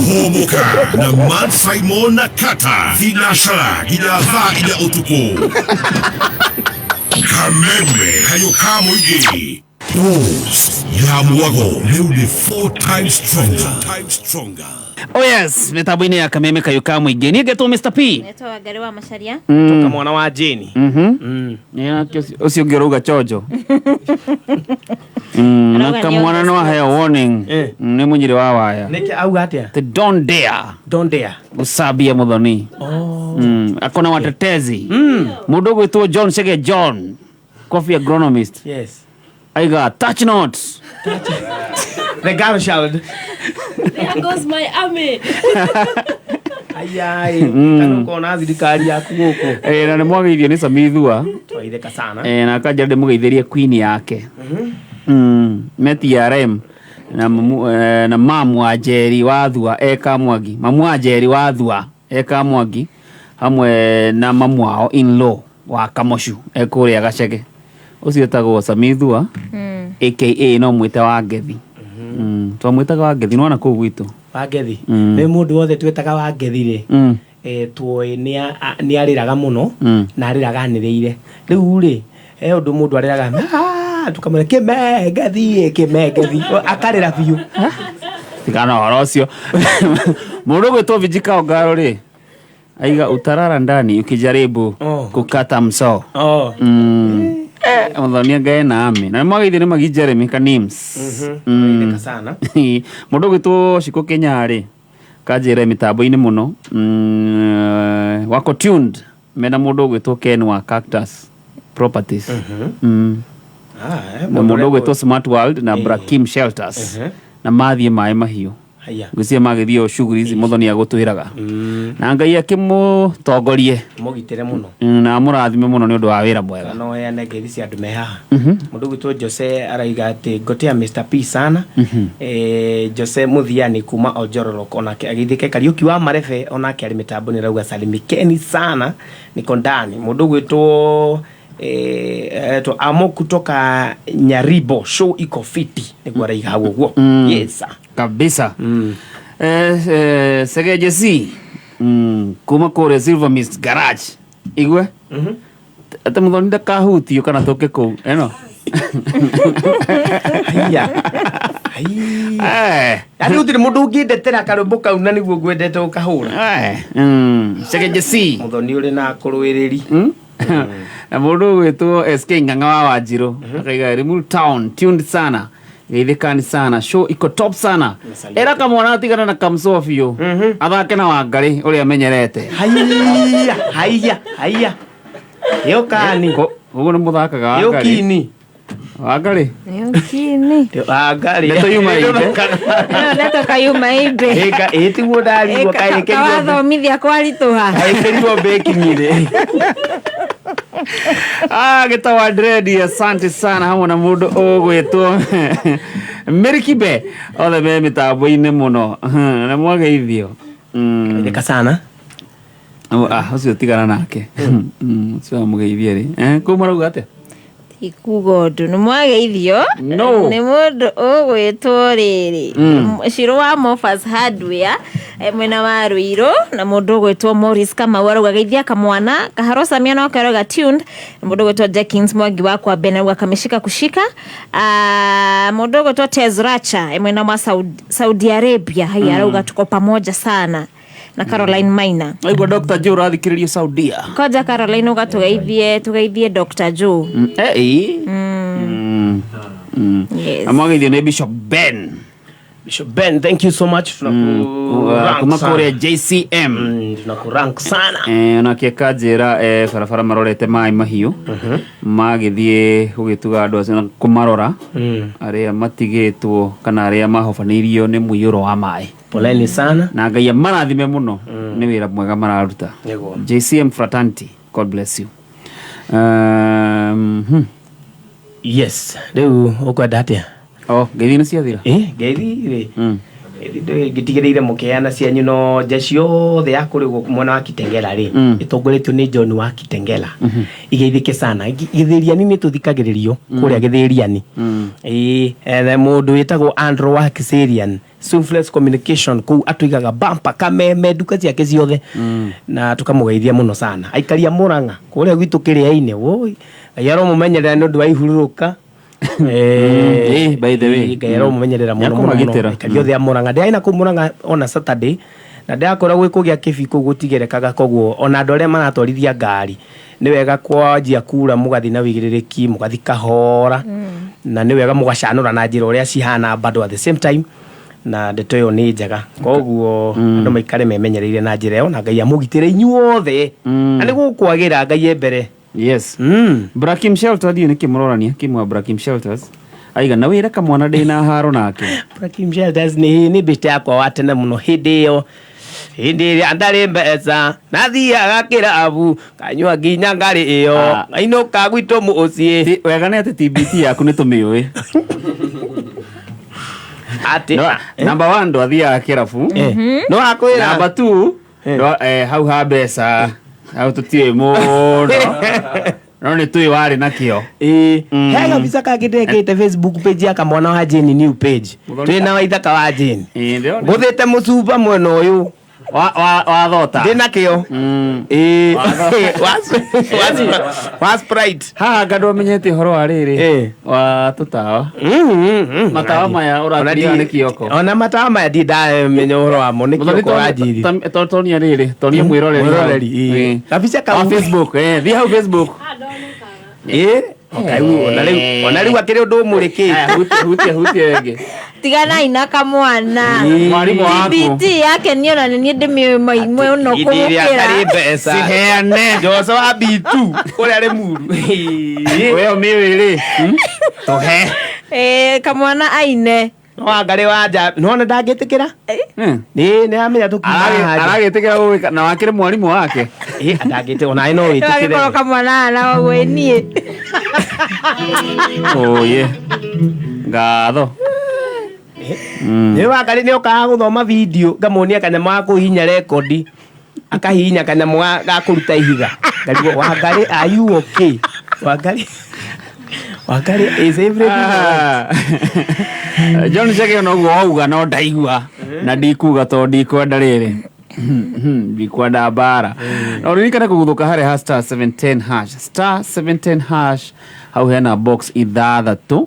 [SPEAKER 14] Hũmũka na Man Simon na Kata, thinacara nginya thaa 4 ũtukũ. Kameme Kayũ ka Mũingĩ, Boost ya mwago rĩu nĩ four times stronger.
[SPEAKER 2] Oh yes, mĩtambo-inĩ ya Kameme Kayũ ka Mũingĩ, niĩ ngetwo Mr P.
[SPEAKER 3] Netwa Wangari wa Macharia.
[SPEAKER 1] Toka mwana wa Jane.
[SPEAKER 2] Ũcio ũngĩ ũrauga chonjo. Na
[SPEAKER 1] Arauga nĩ
[SPEAKER 2] kamwana no aheo warning. Nĩ mũnyĩrĩ wa waya.
[SPEAKER 1] Nĩkĩ auga atĩa?
[SPEAKER 2] The don't dare.
[SPEAKER 1] Don't dare.
[SPEAKER 2] Gũcambia Mũthoni. Akona watetezi. Mũndũ ũgwĩtwo John Chege John, coffee agronomist.
[SPEAKER 1] Yes.
[SPEAKER 2] Aiga touch not.
[SPEAKER 1] The girl child.
[SPEAKER 5] There goes my army.
[SPEAKER 1] Ayai, kana ũkona thirikari yaku gũkũ.
[SPEAKER 2] Na nĩ mwageithio nĩ Samithua.
[SPEAKER 1] Twaithĩka sana.
[SPEAKER 2] Na akanja ndĩmũgeithĩrie queen yake. Me TRM na mamu, na mamu wa Njeri wa Thua eka Mwangi, mamu wa Njeri wa Thua eka Mwangi hamwe na mamu wao in law wa Kamoshu ekũrĩa Gacege, ũcio etagwo Samithua aka no mwĩte wa Ngethi. Twamwĩtaga wa Ngethi nĩwona kũu gwitũ.
[SPEAKER 1] Wangethi. Nĩ mũndũ wothe twĩtaga Wangethi rĩ, tuoĩ nĩ arĩraga mũno, na arĩraga anĩrĩire. Rĩu rĩ, he ũndũ mũndũ arĩraga, "Ah," tukamwĩra kĩmengethi, kĩmengethi, akarĩra biũ.
[SPEAKER 2] Tigana ũhoro ũcio. Mũndũ ũgwĩtwo Vijika Ongaro rĩ, aiga utarara ndani ukijaribu kukata msoo.
[SPEAKER 1] Oh.
[SPEAKER 2] Eh, Mũthoni anga ena ami. Na nĩmwageithio nĩ Magi Jeremy Kanims.
[SPEAKER 1] Geithĩka sana.
[SPEAKER 2] Mũndũ ũgwĩtwo Shiko Kenya rĩ, kanjĩre mĩtambo-inĩ mũno. Wako tuned mena mũndũ ũgwĩtwo Ken wa Cactus Properties.
[SPEAKER 1] Ah,
[SPEAKER 2] Na mũndũ ũgwĩtwo Smart World na Brakim Shelters. Na mathiĩ maĩ mahiũ.
[SPEAKER 1] Haya.
[SPEAKER 2] Ngwĩciria magĩthiĩ o shughuli ici mũthoni agũtwĩraga. Na Ngai akĩmũtongorie
[SPEAKER 1] Mũgitĩre mũno.
[SPEAKER 2] Na amũrathime mũno nĩ ũndũ wa wĩra mwega.
[SPEAKER 1] No heane ngeithi cia andũ me haha. Mũndũ ũgwĩtwo Jose araiga atĩ ngotea Mr P sana. Jose Muthiani kuma Oljororok onake agĩthĩke. Kariũki wa Marebe onake arĩ mĩtambo nĩ arauga salimikeni sana niko ndani. Mũndũ ũgwĩtwo etwo Amo kutoka Nyaribo show iko fiti nĩguo araiga hau ũguo. Yes sir.
[SPEAKER 2] Kabisa. Segeje C kuma kũrĩa Silver Mist Garage igue atĩ mũthoni ndakahutio kana tũke kũu ĩno.
[SPEAKER 1] Haiya. Yaani gũtirĩ mũndũ ũngĩndetera karwĩmbo kau na nĩguo ngwendete ũkahũra.
[SPEAKER 2] Segeje C
[SPEAKER 1] Mũthoni ũrĩ na kũrũĩrĩri.
[SPEAKER 2] Na mũndũ ũgwĩtwo SK Ng'ang'a wa Wanjirũ akaiga Limuru Town tuned sana, geithĩkani sana, show iko top sana, era kamwana atigana na kamsoa biũ athake na Wangarĩ ũrĩa amenyerete.
[SPEAKER 1] Haiya, haiya, haiya. Yokani.
[SPEAKER 2] Ũguo nĩ mũthakaga Wangarĩ.
[SPEAKER 1] Yokini.
[SPEAKER 2] Wangarĩ.
[SPEAKER 3] Yokini.
[SPEAKER 1] Wangarĩ.
[SPEAKER 2] Ndeto yuma imbe.
[SPEAKER 3] Ĩno ndeto kayuma imbe.
[SPEAKER 1] Ĩka ĩ tiguo ndarigwo kaĩ ĩkĩrirwo
[SPEAKER 3] Kawathomithia kwaritũha.
[SPEAKER 1] ĩkĩrirwo baking-inĩ.
[SPEAKER 2] Ah, gĩtawa dread, asante sana hamwe na mũndũ ũgwĩtwo Mĩrikibe othe me mĩtambo-inĩ mũno na mwageithio.
[SPEAKER 1] Geithĩka sana.
[SPEAKER 2] Ah, ũcio tigana nake. Ũcio wamũgeithia rĩ, kũu marauga atĩa?
[SPEAKER 3] Ikuga ũndũ nĩ mwageithio.
[SPEAKER 2] No.
[SPEAKER 3] Nĩ mũndũ ũgwĩtwo rĩrĩ Shiro wa Mofas Hardware, mwena wa Ruiru, na mũndũ ũgwĩtwo Morris Kamau arauga geithia kamwana kaharo Samia no arauga tuned, na mũndũ ũgwĩtwo Jenkins Mwangi wa kwa Ben arauga kameshika kushika. Ah, mũndũ ũgwĩtwo Tezracha, mwena wa Saudi Arabia haya arauga tuko pamoja sana na Caroline Maina.
[SPEAKER 2] Aigua Dr. Joe ũrathikĩrĩria Saudia.
[SPEAKER 3] Koja Caroline ũgatũgeithie tũgeithie Dr. Joe. Yes.
[SPEAKER 2] Na mwageithio nĩ Bishop Ben.
[SPEAKER 1] Bishop Ben, thank you so much. Tunakurank
[SPEAKER 2] Kuma
[SPEAKER 1] sana.
[SPEAKER 2] kũrĩa JCM.
[SPEAKER 1] Tunakurank sana.
[SPEAKER 2] Onake kanjĩra barabara marorete maĩ mahiũ magĩthiĩ gũgĩtuga andũ acio na kũmarora arĩa matigĩtwo kana arĩa mahobanĩirio nĩ mũiyũro wa maĩ.
[SPEAKER 1] Poleni sana.
[SPEAKER 2] Na Ngai amarathime mũno nĩ wĩra mwega mararuta.
[SPEAKER 1] Nĩguo.
[SPEAKER 2] JCM Fraternity, God bless you.
[SPEAKER 1] Yes, rĩu ũkwenda atĩa?
[SPEAKER 2] Oh, ngeithi nĩ ciathira?
[SPEAKER 1] Ngeithi rĩ. Ngeithi ngĩtigĩrĩire mũkĩheana cianyu no njeci yothe ya kũrĩ gũkũ mwena wa Kitengela rĩ ĩtongoretio nĩ John wa Kitengela. Igeithĩke sana. Gĩthĩriani nĩ tũthikagĩrĩrio kũrĩa Gĩthĩriani. Ĩĩ, na mũndũ wĩtagwo Andrew wa Kiserian Suflex Communication kũu atũigaga bampa kameme nduka ciake ciothe na tũkamũgeithia mũno sana. Aikaria Mũrang'a kũrĩa gwitũ kĩrĩa-inĩ woi Ngai aromũmenyerera nĩ ũndũ wa ihurũrũka.
[SPEAKER 2] By the way.
[SPEAKER 1] Ngai aromũmenyerera mũno mũno mũno.
[SPEAKER 2] Nĩakũmagitĩra.
[SPEAKER 1] Aikari othe a Mũrang'a ndĩrarĩ na kũu Mũrang'a ona Saturday na ndĩrakora gwĩ kũgĩa kĩbii kũu gũtigerekaga koguo ona andũ arĩa maratwarithia ngari nĩ wega kwanjia kura mũgathiĩ na wĩigĩrĩrĩki mũgathiĩ kahora na nĩ wega mũgacanũra na njĩra ũrĩa cihana bado at the same time na ndeto ĩyo nĩ njega koguo andũ maikare memenyereire na njĩra ĩyo na Ngai amũgitĩre inyuothe na nĩ gũkwagĩra Ngai e mbere.
[SPEAKER 2] Yes. Brakim Shelter ndiũ nĩkĩ mũrorania Kim wa Brakim Shelters aiga na wĩra kamwana ndĩ na haro nake.
[SPEAKER 1] Brakim Shelters nĩ bĩte yakwa wa tene mũno hĩndĩ ĩyo hĩndĩ ĩrĩa ndarĩ mbeca nathiaga kĩrabu kanyua nginya ngarĩ ĩyo ngainũka gwitũ mũciĩ.
[SPEAKER 2] Wega nĩ atĩ TBT yaku nĩ tũmĩũĩ.
[SPEAKER 1] Atĩ
[SPEAKER 2] No, number one ndwathiaga kĩrabu.
[SPEAKER 1] No akwĩra.
[SPEAKER 2] Number two hau ha mbeca hau tũtiũĩ mũno no nĩ tũĩ warĩ nakĩo.
[SPEAKER 1] He gabica kangĩ ndekĩte Facebook page ya kamwana wa Jane new page. Twĩ na waithaka wa Jane. Ngũthĩte mũcumba mwena ũyũ.
[SPEAKER 2] Wa thota.
[SPEAKER 1] Ndĩ nakĩo. Ĩĩ. Wa Sprite.
[SPEAKER 2] Haha nga ndwamenyete ũhoro wa rĩrĩ wa tũtawa, matawa maya ũratinia nĩ kĩoko.
[SPEAKER 1] Ona matawa maya ndirĩ ndamenya ũhoro wamo, nĩ kĩoko wanjiri.
[SPEAKER 2] Tonia rĩrĩ, tonia mwĩroreri hau.
[SPEAKER 1] Mwĩroreri, ĩĩ. Kabica kau.
[SPEAKER 2] Wa Facebook, thiĩ hau Facebook.
[SPEAKER 1] Ĩĩ. Rĩu ona rĩu, ona rĩu akĩrĩ ũndũ ũmũrĩkĩte.
[SPEAKER 2] Aya, hutia hutia hutia ĩngĩ.
[SPEAKER 3] Tiganai na kamwana.
[SPEAKER 2] Mwarimũ waku.
[SPEAKER 3] TBT yake niĩ ona nĩ niĩ ndĩmĩũĩ mũno
[SPEAKER 1] Ihinda rĩrĩa
[SPEAKER 3] kũmũkĩra.
[SPEAKER 1] atarĩ mbeca.
[SPEAKER 2] Ciheane.
[SPEAKER 1] Joso wa B2 ũrĩa arĩ muru.
[SPEAKER 2] We ũmĩũĩ rĩ?
[SPEAKER 1] Tũhe.
[SPEAKER 3] Kamwana aine.
[SPEAKER 1] No angarĩ wanja nona ndangĩtĩkĩra. Nĩ nĩ amenya tũkiuma haha nja.
[SPEAKER 2] Aragĩtĩkĩra gũgĩka na wakĩrĩ mwarimũ wake.
[SPEAKER 1] Ĩ, ndangĩtĩkĩra ona no wĩtĩkĩre.
[SPEAKER 3] Agĩkorwo kamwana na ũguo niĩ.
[SPEAKER 2] Oye ngatho.
[SPEAKER 1] Nĩ wangarĩ nĩ okaga gũthoma video ngamuonia kanyamũ ga kũhihinya rekondi, akahihinya kanyamũ ga kũruta ihiga, ngarigwo, "Wangarĩ, are you okay? Wangarĩ, Wangarĩ, is everything alright?"
[SPEAKER 2] John Chege, ona ũguo wauga no ndaigua na ndikuga tondũ ndikwenda rĩrĩ, ndikwenda mbara. Na ũririkane kũguthũka harĩa ha *710#, *710#. Hau hena box ithathatũ,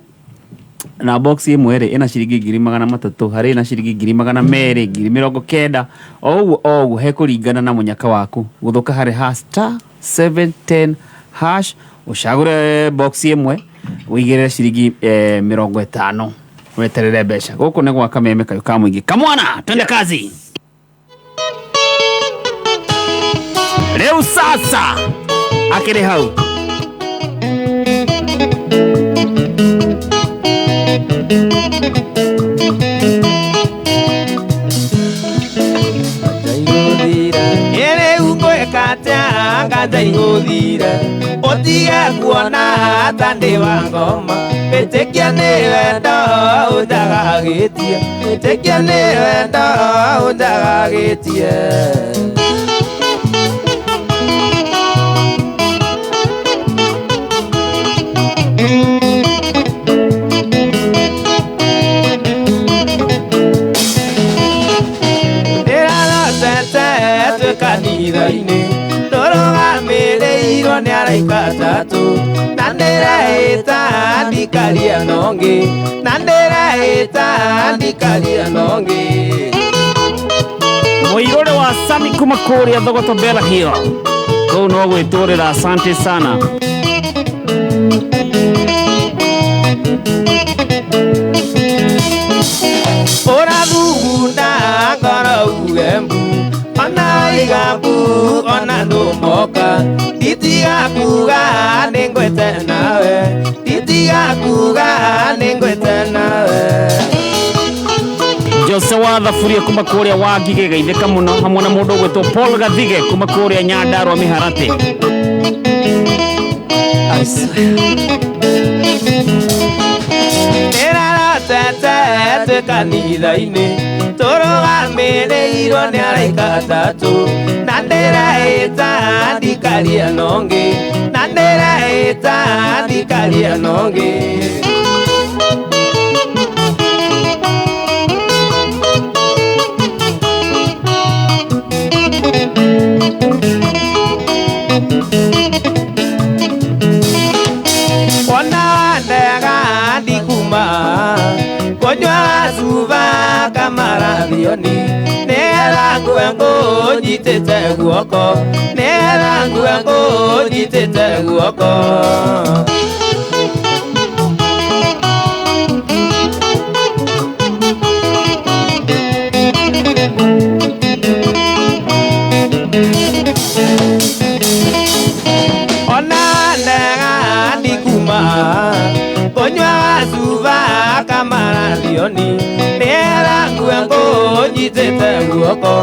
[SPEAKER 2] na box ĩmwe rĩ ĩna ciringi 300,000, harĩ ĩna ciringi 200,000, 90,000, o ũguo o ũguo, hekũringana na mũnyaka waku. Gũthũka harĩ ha *710#, ũcagũre box ĩmwe, ũigĩrĩre ciringi 50, weterere mbeca. Gũkũ nĩ gwa Kameme kayũ ka mũingĩ. Kamwana, twende kazi rĩu. Sasa akĩrĩ hau.
[SPEAKER 11] Rĩu ngwĩka atĩa nganja igũthire ũtige kuona ta ndĩ wa ngoma? Ĩtĩkia nĩ wendo ũnjagagĩtie, ĩtĩkia nĩ wendo ũnjagagĩtie. Ndĩrarotete twĩ kanitha-inĩ tũrũgamĩrĩirwo nĩ araika atatũ, na ndĩreĩta ndikaria nongĩ, na ndĩreĩta ndikaria nongĩ.
[SPEAKER 2] Mũirũrĩ wa Sami kuma kũrĩa Thogoto Bella Hill kũu no gwĩtũrĩra. Asante sana.
[SPEAKER 11] Ũrathugunda ngoro uge mbu, ona iga mbu, ona ndũmoka, nditiga kuga nĩngwĩte nawe, nditiga kuga nĩngwĩte nawe.
[SPEAKER 2] Jose wa Thaburia kuma kũrĩa wa Ngigĩ, geithĩka mũno hamwe na mũndũ ũgwĩtwo Paul Gathige kuma kũrĩa Nyandarua Mĩharatĩ.
[SPEAKER 11] Ndĩrarotete twĩ kanitha-inĩ tũrũgamĩrĩirwo nĩ araika atatũ, na ndĩreĩta ndikaria nongĩ, na ndĩreĩta ndikaria nongĩ. Ona ndega ndikuma kũnyua cuba kamarathioni, nĩgetha ngue ngũnyitĩte guoko, nĩgetha ngue ngũnyitĩte guoko. Ona ndega ndikuma kũnyua cuba kamarathioni, nĩgetha ngue ngũnyitĩte guoko,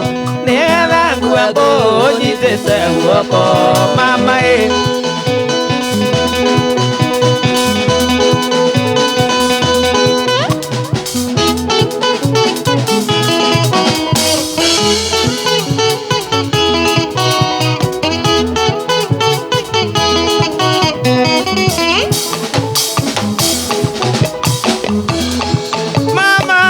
[SPEAKER 11] nĩgetha ngue ngũnyitĩte guoko, mama ĩ. Mama.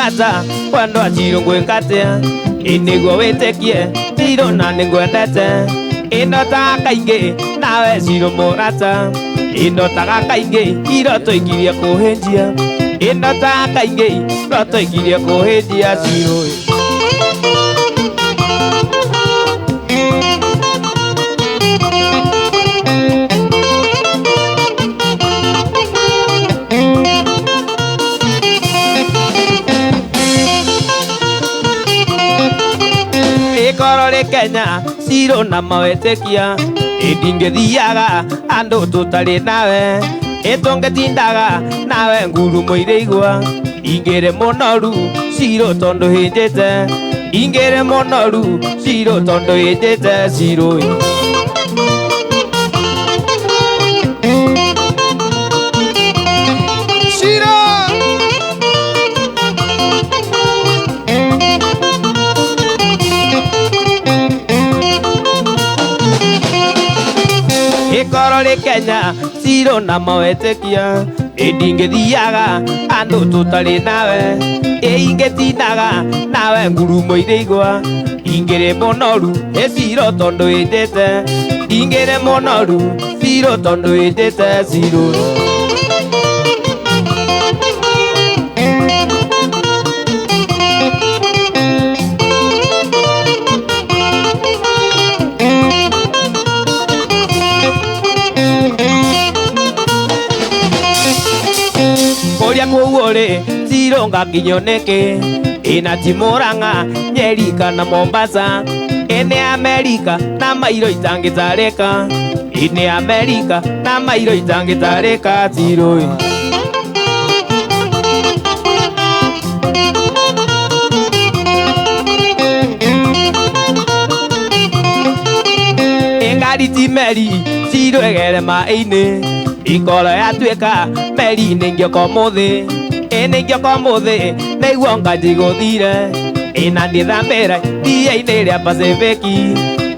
[SPEAKER 11] Mũrata wendo acirũ ngwĩkatia Ĩnĩguo wĩtĩkie Cirũ na nĩngwendete Ĩndotaga kaingĩ nawe cirũ mũrata Ĩndotaga kaingĩ iroto ikirie kũhĩnjia Ĩndotaga kaingĩ iroto ikirie kũhĩnjia cirũ. Ikoro rĩ Kenya cirũ na mawĩtĩkia Ĩndingĩthiaga andũ tũtarĩ nawe Ĩtũngĩtindaga nawe ngurumo irĩigua Ingĩrĩ mũnoru cirũ tondũ hĩnjĩte Ingĩrĩ mũnoru cirũ tondũ hĩnjĩte cirũ. Cirũ. Ikoro rĩ Kenya cirũ na mawĩtĩkia Ĩndingĩthiaga andũ tũtarĩ nawe Ĩingĩtindaga nawe ngurumo irĩigua Ingĩrĩ mũnoru ĩ cirũ tondũ hĩnjĩte Ingĩrĩ mũnoru cirũ tondũ hĩnjĩte cirũ. Kũrĩa kũu rĩ cirũ ngakinyio nĩkĩ Ĩna ti Murang'a Nyeri kana Mombasa Ĩnĩ Amerika na mairo itangĩtarĩka Ĩnĩ Amerika na mairo itangĩtarĩka cirũ. Ĩngari ti meri cirũ ĩgere maĩ-inĩ Ikoro yatuĩka meri nĩngĩoka ũmũthĩ Ĩnĩngĩoka ũmũthĩ nĩguo nganjigũthire Ĩna ndithambĩra iria-inĩ rĩa Pacifiki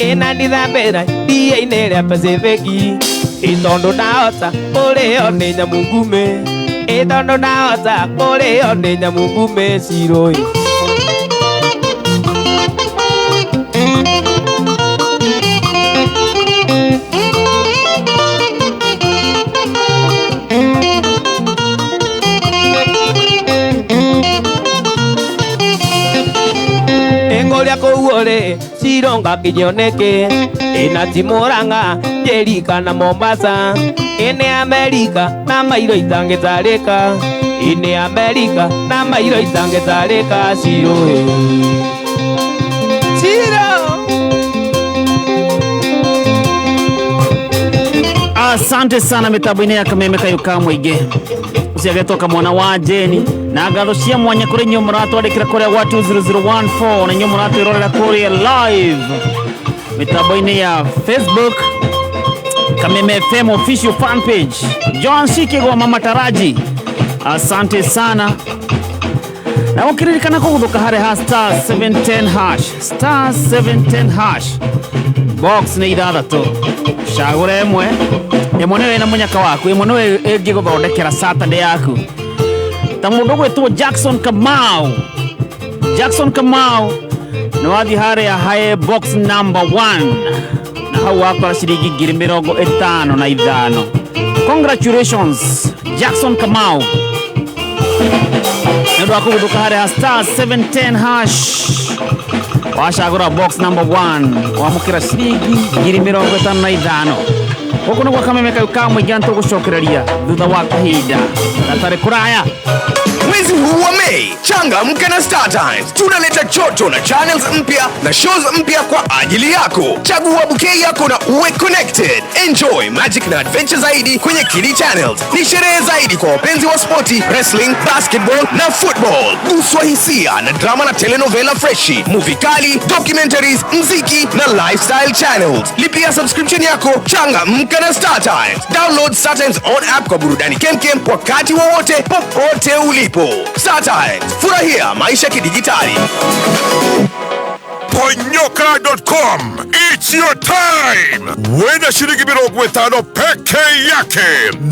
[SPEAKER 11] Ĩna ndithambĩra iria-inĩ rĩa Pacifiki Ĩ tondũ ndahota kũrĩo nĩ nyamũ ngume Ĩ tondũ ndahota kũrĩo nĩ nyamũ ngume cirũ. Kũrĩa kũu rĩ cirũ ngakinyio nĩkĩ Ĩna ti Murang'a Nyeri kana Mombasa Ĩnĩ Amerika na mairo itangĩtarĩka Ĩnĩ Amerika na mairo itangĩtarĩka cirũ. Cirũ.
[SPEAKER 2] Asante sana mitambo-inĩ ya Kameme kayũ ka mũingĩ ũcio mwana wa Jeni na ngatho cia mwanya kũrĩ inyuĩ mũratwandĩkĩra kũrĩa gwa 20014 na inyuĩ mũratwĩrorera kũrĩa live mitambo-inĩ ya Facebook Kameme FM official fan page. John Shikigwa Mama Taraji, asante sana na ũkĩririkana kũgũthũka harĩ ha star 710 hash star 710 hash box nĩ ithathatũ cagũra ĩmwe ĩmwe nĩyo ĩna mũnyaka waku ĩmwe nĩyo ĩngĩgũthondekera Saturday yaku ta mũndũ ũgwĩtwo Jackson Kamau. Jackson Kamau nĩ wathiĩ harĩa hae box number 1 na hau wakora ciringi 55,000. Congratulations Jackson Kamau nĩ ũndũ wa kũgũthũka harĩa star 710 hash wacagũra box number 1 wamũkĩra ciringi 55,000. Gũkũ nĩ gwa Kameme kayũ ka mũingĩ na tũgũcokereria thutha wa kahinda gatarĩ kũraya.
[SPEAKER 19] Mwezi huu wa Mei, changamka na Star Times. Tunaleta joto na channels mpya na shows mpya kwa ajili yako. Chagua bouquet yako na uwe connected. Enjoy magic na adventure zaidi kwenye Kili Channels. Ni sherehe zaidi kwa wapenzi wa sporti, wrestling, basketball na football. Guswa hisia na drama na telenovela freshi, movie kali, documentaries, mziki na lifestyle channels. Lipia subscription yako, changamka na Star Times. Download Star Times on app kwa burudani kemkem wakati wowote popote ulipo. Star Times, furahia maisha kidijitali.
[SPEAKER 14] Ponyo Ponyoka.com. It's your time. Wĩna ciringi 50 peke yake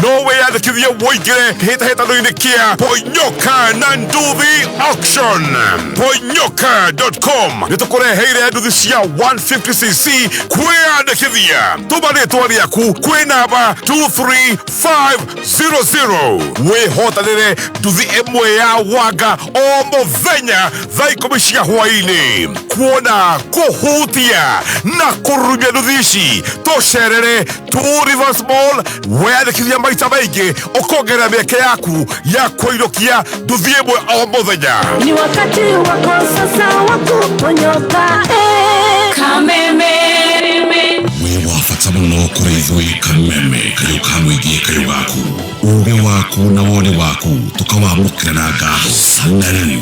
[SPEAKER 14] no wĩyandĩkithie wũingĩre kĩhĩtahĩtano-inĩ kĩa Ponyoka na Nduthi Auction. Ponyoka.com nĩ tũkũreheire nduthi cia 150cc. Kwĩyandĩkithia tũma rĩtwa rĩaku kwĩ namba 23500 wĩhotanĩre nduthi ĩmwe ya wanga o mũthenya thaa 10 cia hwaĩ-inĩ. Kuona, kũhutia na kũrurumia nduthi ici, tũcerere Two Rivers Mall. Weyandĩkithia maita maingĩ ũkongerera mĩeke yaku ya kũinũkia nduthi ĩmwe o mũthenya.
[SPEAKER 12] Ni wakati wako sasa wa kuponyoka, eh. Kameme.
[SPEAKER 8] Wĩ wa bata mũno kũrĩ ithuĩ Kameme, kayũ ka mũingĩ, kayũ gaku, ũgĩ waku na woni waku tũkawamũkĩra na ngatho. Na rĩu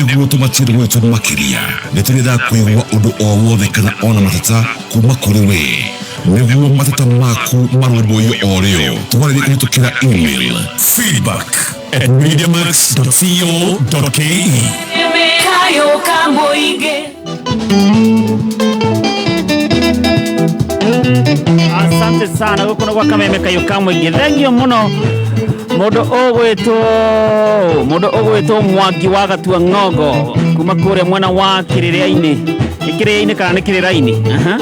[SPEAKER 8] nĩguo tũmatie gwitũ makĩria, nĩ tũrenda kũigua ũndũ o wothe kana ona mateta kuma kũrĩ we, nĩguo mateta maku marũmbũiyo o rĩo. Twarĩrie kũhĩtũkĩra email feedback@mediamax.co.ke.
[SPEAKER 12] Kayo ka mũingĩ.
[SPEAKER 2] Asante sana, gũkũ nĩ gwa Kameme kayũ ka mũingĩ. Thengio mũno mũndũ ũgwĩtwo Mwangi wa Gatua Ng'ongo kuma kũrĩa mwena wa Kĩrĩrĩa-inĩ. Nĩ Kĩrĩrĩa-inĩ kana nĩ Kĩrĩra-inĩ? Aha.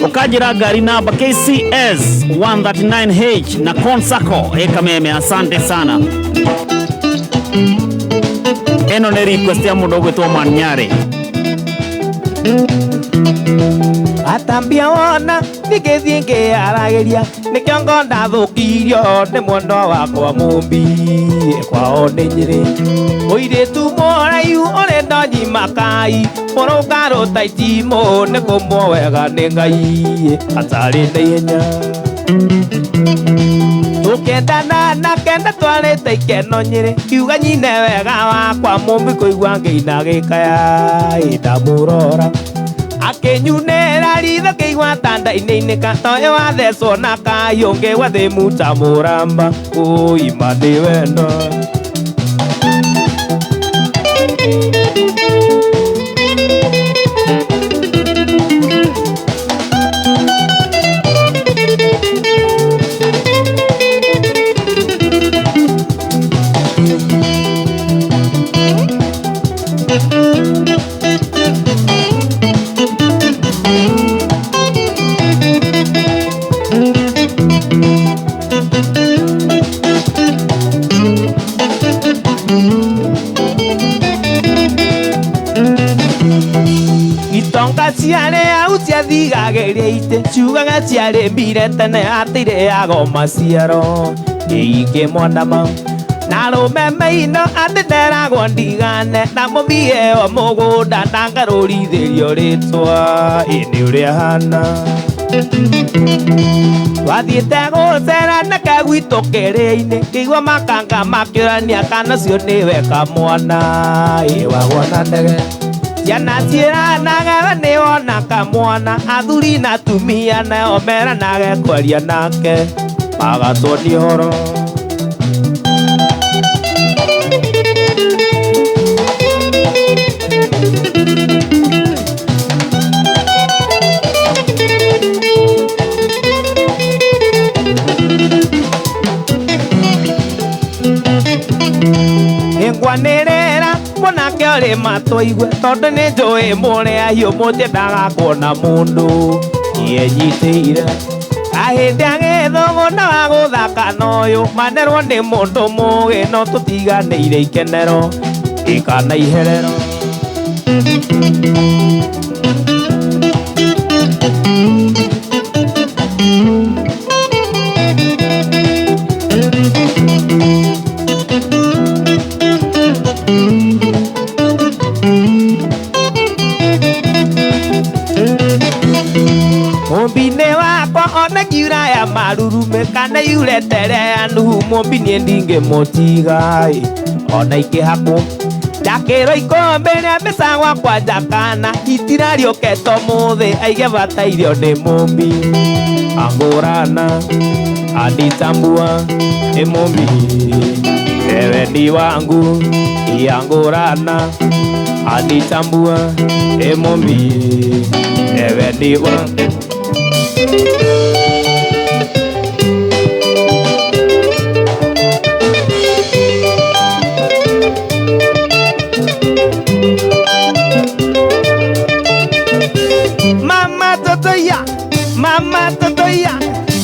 [SPEAKER 2] Ũkanjĩra ngari namba KCS 139H na Consacco ĩ Kameme. Asante sana. Ĩno nĩ request ya mũndũ ũgwĩtwo Manyare.
[SPEAKER 11] Atambia wona ningĩthiĩ ngĩaragĩria, nĩkĩo ngo ndathũkirio nĩ mwendwa wakwa mũmbi kwao nĩ Nyĩrĩ, mũirĩtu mũraihu ũrĩ ndonyi makai mũrũngarũ ta itimũ, nĩ kũmwo wega nĩ Ngai atarĩ na ihenya. Tũkendana na kenda twarĩte ikeno Nyĩrĩ, kiuga nyine wega wakwa mũmbi, kũigua ngĩina gĩkaya ndamũrora akĩnyunĩra ritho kĩigua ta ndainĩinĩka toyo wathecwo na kayũ ngĩgwa thĩ muta mũramba ũima nĩ wendo. Itonga ciarĩ au ciathigagĩria itĩ, ciugaga ciarĩmire tene atĩirĩago maciaro ĩingĩ mwanama na rũme meino atĩ nderagwo ndigane na mũmie o mũgũnda na ngarũrithĩrio rĩtwa ĩ nĩ ũrĩa hana. Wathiĩte gũcera na kagwitũ kĩrĩa-inĩ, kĩigua makanga makĩũrania kana ũcio nĩwe kamwana ĩ wagwo na ndege. Ciana ciĩranaga we nĩ wona kamwana, athuri na atumia nao meranage kwaria nake magatuonia ũhoro. Nĩngwanĩrĩra mwanake ũrĩ matũigue, tondũ nĩ njũĩ mũrĩ ahiũ mũtiendaga kuona mũndũ yenyitĩire kahĩndĩ agĩthũgũ na wa gũthaka na ũyũ manerwo nĩ mũndũ mũgĩ, no tũtiganĩire ikenero ikana iherero. Mũmbi-inĩ wakwa ona ngiura ya marurume kana yure tere ya Nuhu, mũmbi niĩ ndingĩmũtiga ĩ ona ikĩhakwo. Njakĩrwo ikũmbĩ rĩa mbeca gwakwa njakana itirariũkĩte ũmũthĩ aige bata irio nĩ mũmbi angũrana anitambua nĩ mũmbi ewe ni wangu iangũrana anitambua nĩ mũmbi.
[SPEAKER 20] Ndĩwa.
[SPEAKER 1] Mama totoya, mama totoya,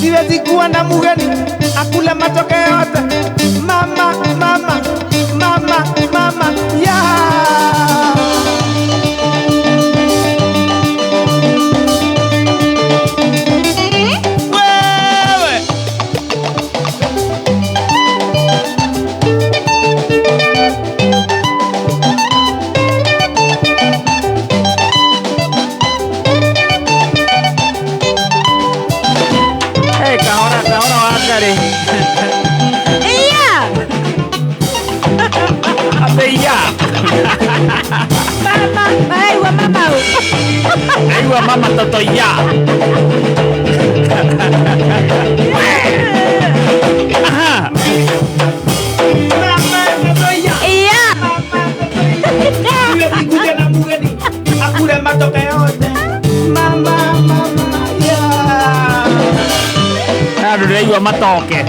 [SPEAKER 1] siwezi kuwa na mugeni akula matoke yote. Mama, mama, mama, mama, ya.
[SPEAKER 20] Wewe.
[SPEAKER 2] Hey, kahora kahora wakari.
[SPEAKER 3] Iya.
[SPEAKER 2] Ate iya.
[SPEAKER 3] Mama, aigua mama.
[SPEAKER 2] Aigua mama toto iya. Aha.
[SPEAKER 1] Mama totoya.
[SPEAKER 3] Iya.
[SPEAKER 1] Siwezi kuja na mugeni akule matoke yote. Mama, mama, ya.
[SPEAKER 2] Andå ndĩraigua matoke.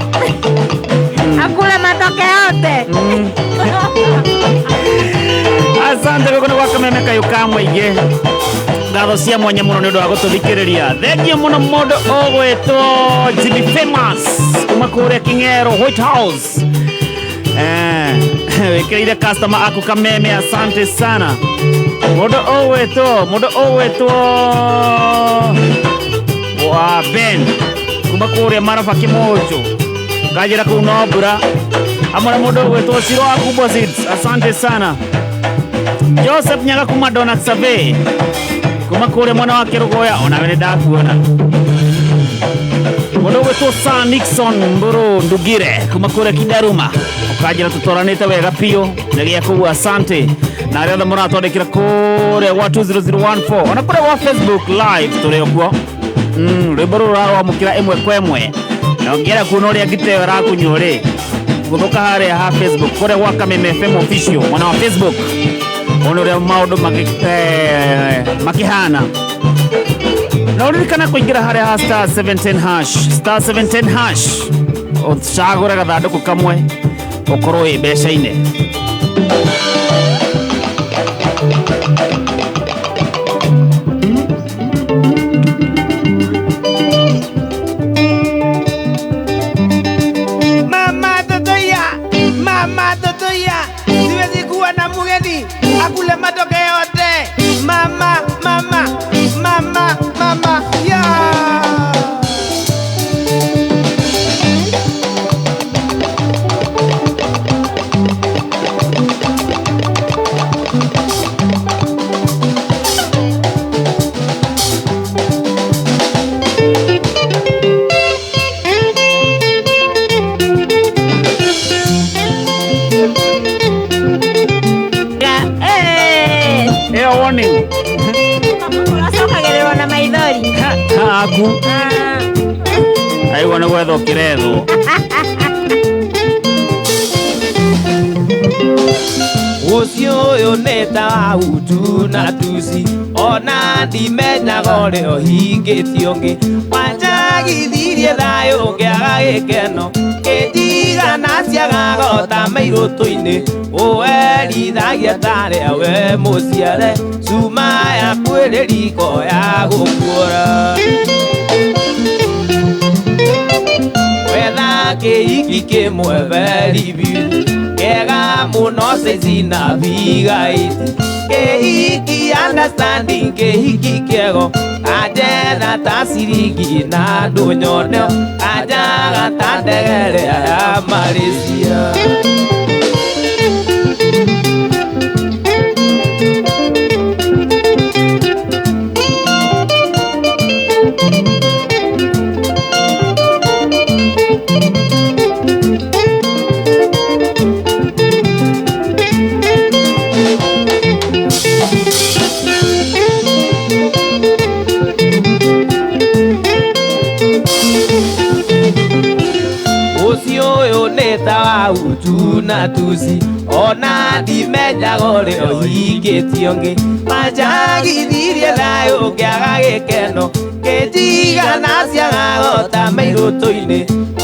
[SPEAKER 3] Akule matoke yote.
[SPEAKER 2] Asante gũkũ nĩ gwa Kameme kayũ ka mũingĩ. Ngatho cia mwanya mũno nĩ ũndũ wa gũtũthikĩrĩria. Thengiũ mũno mũndũ ũgwĩtwo Jimmy Famous kuma kũrĩa King'ero White House. Wĩkĩrĩire customer aku Kameme, asante sana. Mũndũ ũgwĩtwo wa Ben kuma kũrĩa Maraba Kĩmũnjũ nganjĩra kũu no mbura hamwe na mũndũ ũgwĩtwo Ciro wa Kubwa Seeds, asante sana. Joseph Nyaga kuma Donald Survey kuma kũrĩa mwena wa Kĩrũgũya onawe nĩ ndakuona. Mũndũ ũgwĩtwo Sir Nixon Mburu Ndugire kuma kũrĩa Kindaruma ũkanjĩra tũtwaranĩte wega biũ nĩ gĩa kũu, asante. Na arĩa othe mũratwandĩkĩra kũrĩa gwa 20014 ona kũrĩa gwa Facebook live tũrĩ o kuo. Rwĩmbo rũrũ rũrawamũkĩra ĩmwe kwa ĩmwe na ũngĩenda kuona ũrĩa ngita ĩyo ĩrakunywo rĩ, gũthũka harĩa ha Facebook kũrĩa gwa Kameme FM official mwena wa Facebook wone ũrĩa maũndũ makĩhana. Na ũririkana kũingĩra harĩa ha star 710 hash, star 710 hash ũcagũre gathandũkũ kamwe ũkorwo wĩ mbeca-inĩ.
[SPEAKER 1] Mama totoya, mama totoya, siwezi kuwa na mugeni akule matoke yote. Mama, mama, mama, mama, ya.
[SPEAKER 2] Ĩyo warning.
[SPEAKER 3] Ũracokagĩrĩrwo na maithori.
[SPEAKER 2] Aku. Aigua nĩ gwetha ũkĩrethwo.
[SPEAKER 20] Ũcio ũyũ nĩ ta wa Hutu na Tutsi ona ndimenyaga ũrĩa ũhingĩtie ũngĩ wanjagithirie thayũ ngĩaga gĩkeno kĩndigana ciagaga o ta mairũtũ-inĩ ũwerithagia tarĩa we mũciare cuma yaku ĩrĩ riko ya gũkuora wetha kĩhiki kĩmwe very beauty kega mũno saizi na bigaiti kĩhiki understanding kĩhiki kĩego anjetha ta ciringi na ndũnyone anjaga ta ndege ĩrĩa ya Malaysia. Ũcio ũyũ nĩ ta wa Hutu na Tutsi ona ndimenyaga ũrĩa ũhingĩtio ngĩ manjagithirie thayũ ngĩaga gĩkeno kĩnjigana ciagago ta mairũtũ-inĩ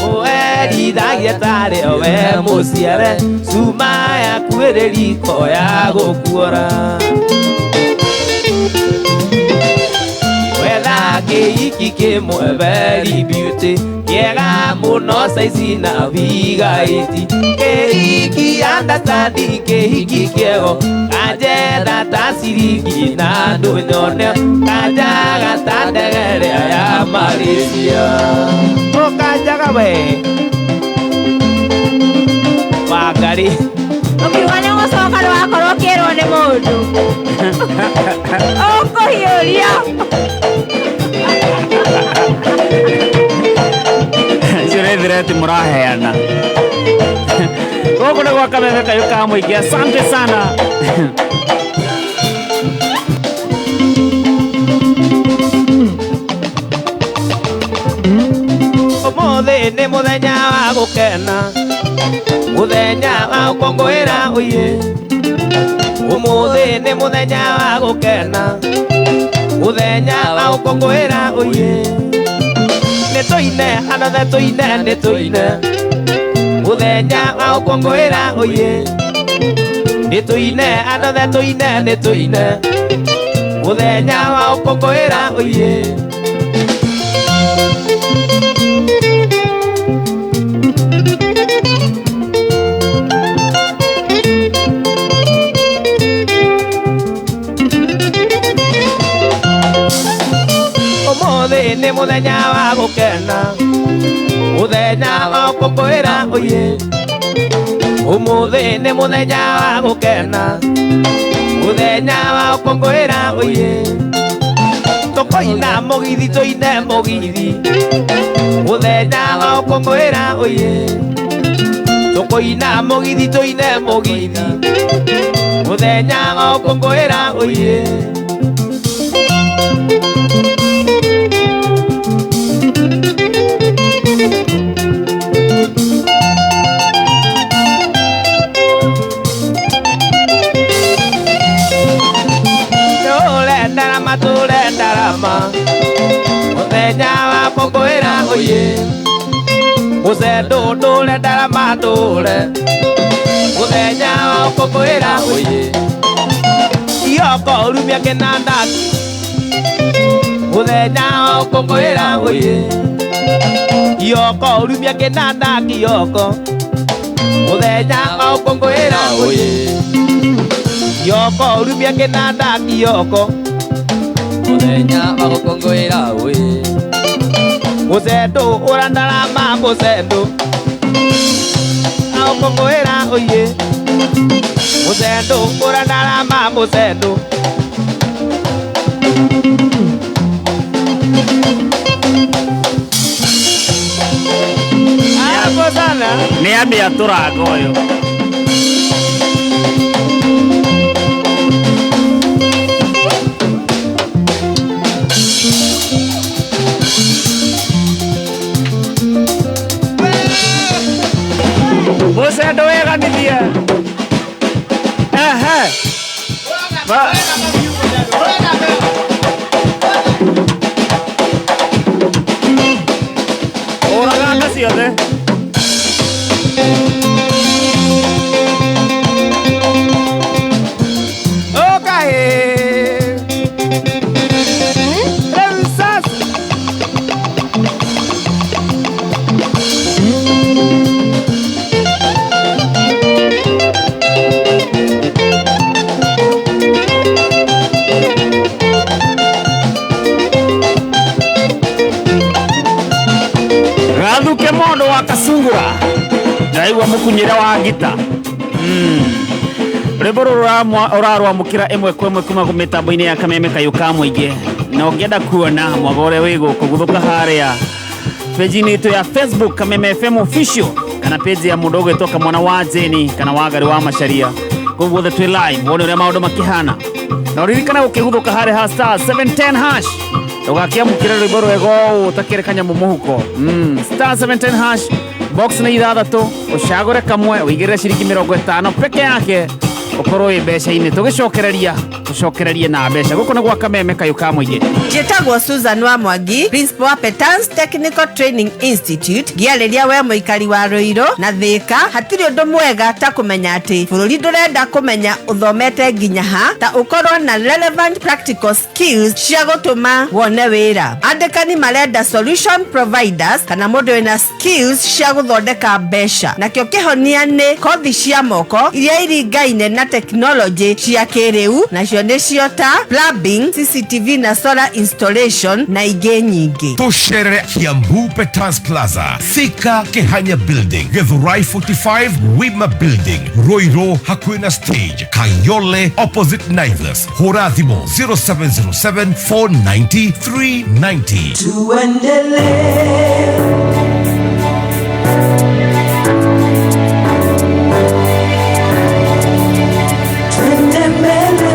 [SPEAKER 20] ũerithagia tarĩ we mũciare cuma yaku ĩrĩ riko ya gũkuora wetha kĩhiki kĩmwe very beauty kĩega mũno saizi na wigaĩti kĩhiki understanding kĩhiki kĩego kanjetha ta ciringi na ndũnyone kanjaga ta ndege ĩrĩa ya Malaysia ũkanjaga we Wangari
[SPEAKER 3] ũkiuga nĩ ũgũcoka ndũgakorwo ũkĩrwo nĩ mũndũ ũkũhiũrio
[SPEAKER 2] icio nĩ thireti mũraheana gũkũ nĩ gwa Kameme Kayũ ka Mũingĩ asante sana.
[SPEAKER 20] Ũmũthĩ nĩ mũthenya wa gũkena mũthenya wa gũkũngũĩra ũyĩ ũmũthĩ nĩ mũthenya wa gũkena mũthenya wa gũkũngũĩra ũyĩ nĩ tũine anothe tũine nĩ tũine mũthenya wa gũkũngũĩra ũyĩ nĩ tũine anothe tũine nĩ tũine mũthenya wa gũkũngũĩra ũyĩ. Ũmũthĩ nĩ mũthenya wa gũkena mũthenya wa gũkũngũĩra ũyĩ ũmũthĩ nĩ mũthenya wa gũkena mũthenya wa gũkũngũĩra ũyĩ tũkoina mũgithi tũine mũgithi mũthenya wa gũkũngũĩra ũyĩ tũkoina mũgithi tũine mũgithi mũthenya wa gũkũngũĩra ũyĩ. Tũre ndarama mũthenya wa kũngũĩra ũyĩ mũcendo ndũre ndarama ndũre mũthenya wa kũngũĩra ũyĩ Kioko rumia kĩnanda mũthenya wa kũngũĩra ũyĩ Kioko rumia kĩnanda Kioko mũthenya wa kũngũĩra ũyĩ Kioko rumia kĩnanda Kioko
[SPEAKER 11] mũthenya wa gũkũngũĩra ũyĩ
[SPEAKER 20] mũcendo ũra ndarama mũcendo ũkũngũĩra ũyĩ mũcendo ũra ndarama mũcendo. Hapo sana
[SPEAKER 2] nĩ ambia tũranga ũyũ. Mũcendo weganithie. Ehe. Ũraganga ciothe. Gathuke mondo wa Kasungura ndaigua mũkunyĩre wa ngita. Rwĩmbo rũrũ ũrarwamũkĩra ĩmwe kwa ĩmwe kuma mĩtambo-inĩ ya Kameme Kayũ ka Mũingĩ, na ũngĩenda kuona mwaga ũrĩa wĩ gũkũ guthũka harĩa page-inĩ itũ ya Facebook Kameme FM Official, kana page ya mũndũ ũgwĩtwo Kamwana wa Jeni kana wa Ngari wa Macharia. Kũu guothe twĩ live wone ũrĩa maũndũ makĩhana, na ũririkane gũkĩguthũka harĩa ha star 710 hash ndũgakĩamũkĩre rwĩmbo rwega ũũ ũtakĩrĩ kanyamũ mũhuko. Star 710 hash Box nĩ ithathatũ, ũcagũre kamwe ũigĩrĩre ciringi 50 peke yake ũkorwo wĩ mbeca-inĩ. Tũgĩcokereria tũcokererie na mbeca. Gũkũ nĩ gwa Kameme kayũ ka mũingĩ.
[SPEAKER 21] Njĩtagwo Susan wa Mwangi, principal wa Petans Technical Training Institute. Ngĩarĩria we mũikari wa Ruiru na Thika, hatirĩ ũndũ mwega ta kũmenya atĩ bũrũri ndũrenda kũmenya ũthomete nginya ha, ta ũkorwo na relevant practical skills cia gũtũma wone wĩra. Andĩkani marenda solution providers kana mũndũ wĩna skills cia gũthondeka mbeca. Nakĩo kĩhonia nĩ kothi cia moko iria iringaine na technology cia kĩrĩu, nacio nĩcio ta plumbing, CCTV na solar installation na ingĩ nyingĩ.
[SPEAKER 14] Tũcerere Kiambu Petans Plaza, Thika Kehanya Building, Githurai 45 Wima Building, Ruiru hakuhĩ na stage, Kayole opposite Naivas. Hũra thimũ 0707 490 390.
[SPEAKER 20] Tuendelee. Twende mbele.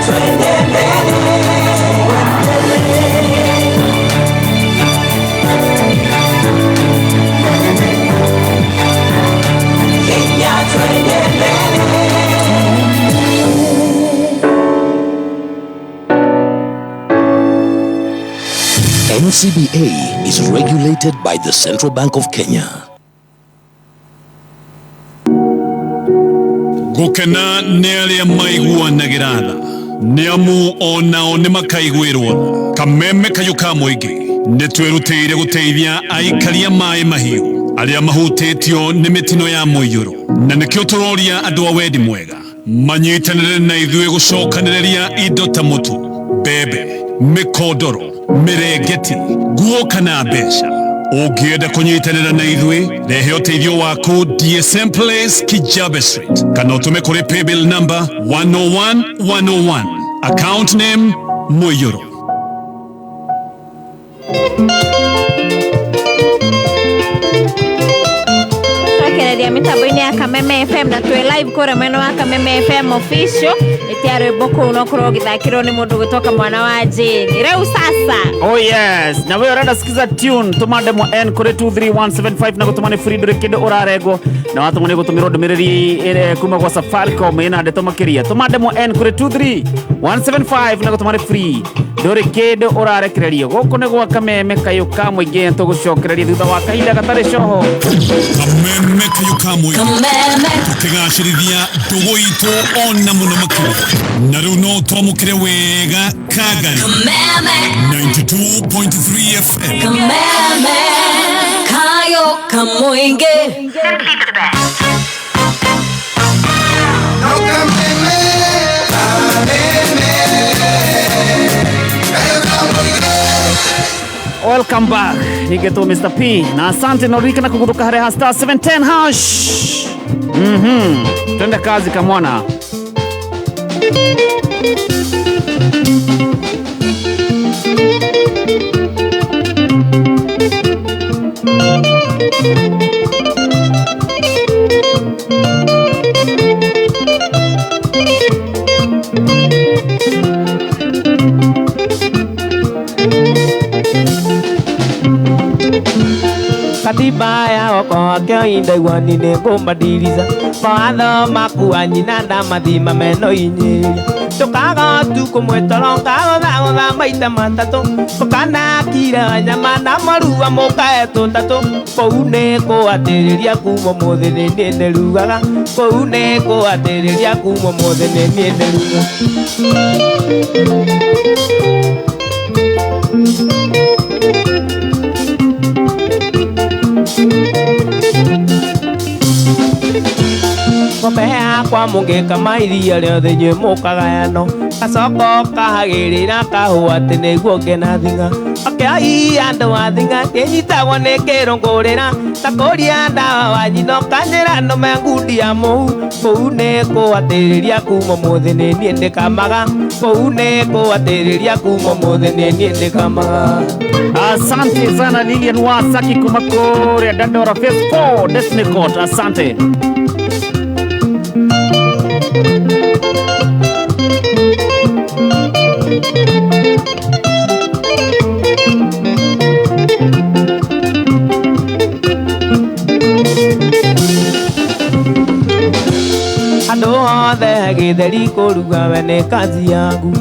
[SPEAKER 20] Twende mbele. Kenya, twende mbele.
[SPEAKER 9] NCBA is regulated by the Central Bank of Kenya.
[SPEAKER 8] Gũkena nĩ arĩa maiguanagĩra tha, nĩ amu onao nĩ makaiguĩrwo tha. Kameme kayũ ka mũingĩ nĩ twĩrutĩire gũteithia aikaria maĩ mahiũ arĩa mahutĩtio nĩ mĩtino ya mũiyũro, na nĩkĩo tũroria andũ a wendi mwega manyitanĩre na ithuĩ gũcokanĩrĩria indo ta mũtu, mbembe, mĩkondoro, mĩrengeti, nguo kana mbeca. Ũngĩenda kũnyitanĩra na ithuĩ, rehe ũteithio waku DSM Place, Kijabe Street, kana ũtũme kũrĩ paybill number 101101, account name Mũiyũro.
[SPEAKER 3] Twakereria mĩtambo-inĩ ya Kameme FM na twĩ live kũrĩa mwena wa Kameme FM official. Ĩtia rwĩmbo kũu no ũkorwo ũgĩthakĩrwo nĩ mũndũ gwĩtwo mwana wa Jane. Rĩu sasa.
[SPEAKER 2] Oh yes, na wewe ũrenda sikiza tune tũma ndemwa N kũrĩ 23175 na gũtũma nĩ free, ndũrĩ kĩndũ ũrarengwo, na watũma nĩ gũtũmĩrwo ndũmĩrĩri ĩrĩa kuma gwa Safaricom ĩna ndeto makĩria. Tũma ndemwa N kũrĩ 23175 na gũtũma nĩ free, ndũrĩ kĩndũ ũrarekererio. Gũkũ nĩ gwa Kameme kayũ ka mũingĩ, tũgũcokereria thutha wa kahinda gatarĩ coho.
[SPEAKER 8] Kameme kayũ ka mũingĩ tũkĩgacĩrithia ndũgũ itũ ona mũno makĩria, na rĩu no twamũkĩre wega Kagari 92.3 FM.
[SPEAKER 12] Kameme kayo kamoinge.
[SPEAKER 2] Welcome back. Nigetwo Mr. P na asante na uririkana kuguthuka harĩa ha star 710 hash. Twende kazi kamwana.
[SPEAKER 20] Katiba ya okoke indaigwani nĩ ngũmadirica mawatho maku nyina ndamathima meno inyĩria ndũkaga ũtukũ mwĩtoro ngagũthagũtha maita matatũ ndũkanakira nyama na marua mũkae tũtatũ kũu nĩ kũatĩrĩria kuma ũmũthĩ nĩ niĩ ndĩrugaga kũu nĩ kũatĩrĩria kuma ũmũthĩ nĩ niĩ ndĩrugaga. Ng'ombe yakwa mũngĩkama iria rĩothe inyuĩ mũkagayano gacoko kahagĩrĩra kahũa atĩ nĩguo ngena thing'a Okeoi andũ a thing'a kĩnyitagwo nĩ kĩrũngũrĩra takũria ndawa wa nyina ũkanyĩra nũme ngundi ya mũhu kũu nĩ kũatĩrĩria kuma ũmũthĩ nĩ niĩ ndĩkamaga kũu nĩ kũatĩrĩria kuma ũmũthĩ nĩ niĩ ndĩkamaga.
[SPEAKER 2] Asante sana Lilian Wasaki kuma kũrĩa Dandora Phase 4 Destiny Court. Asante.
[SPEAKER 20] yothe gĩtheri kũruga we nĩ kazi yangu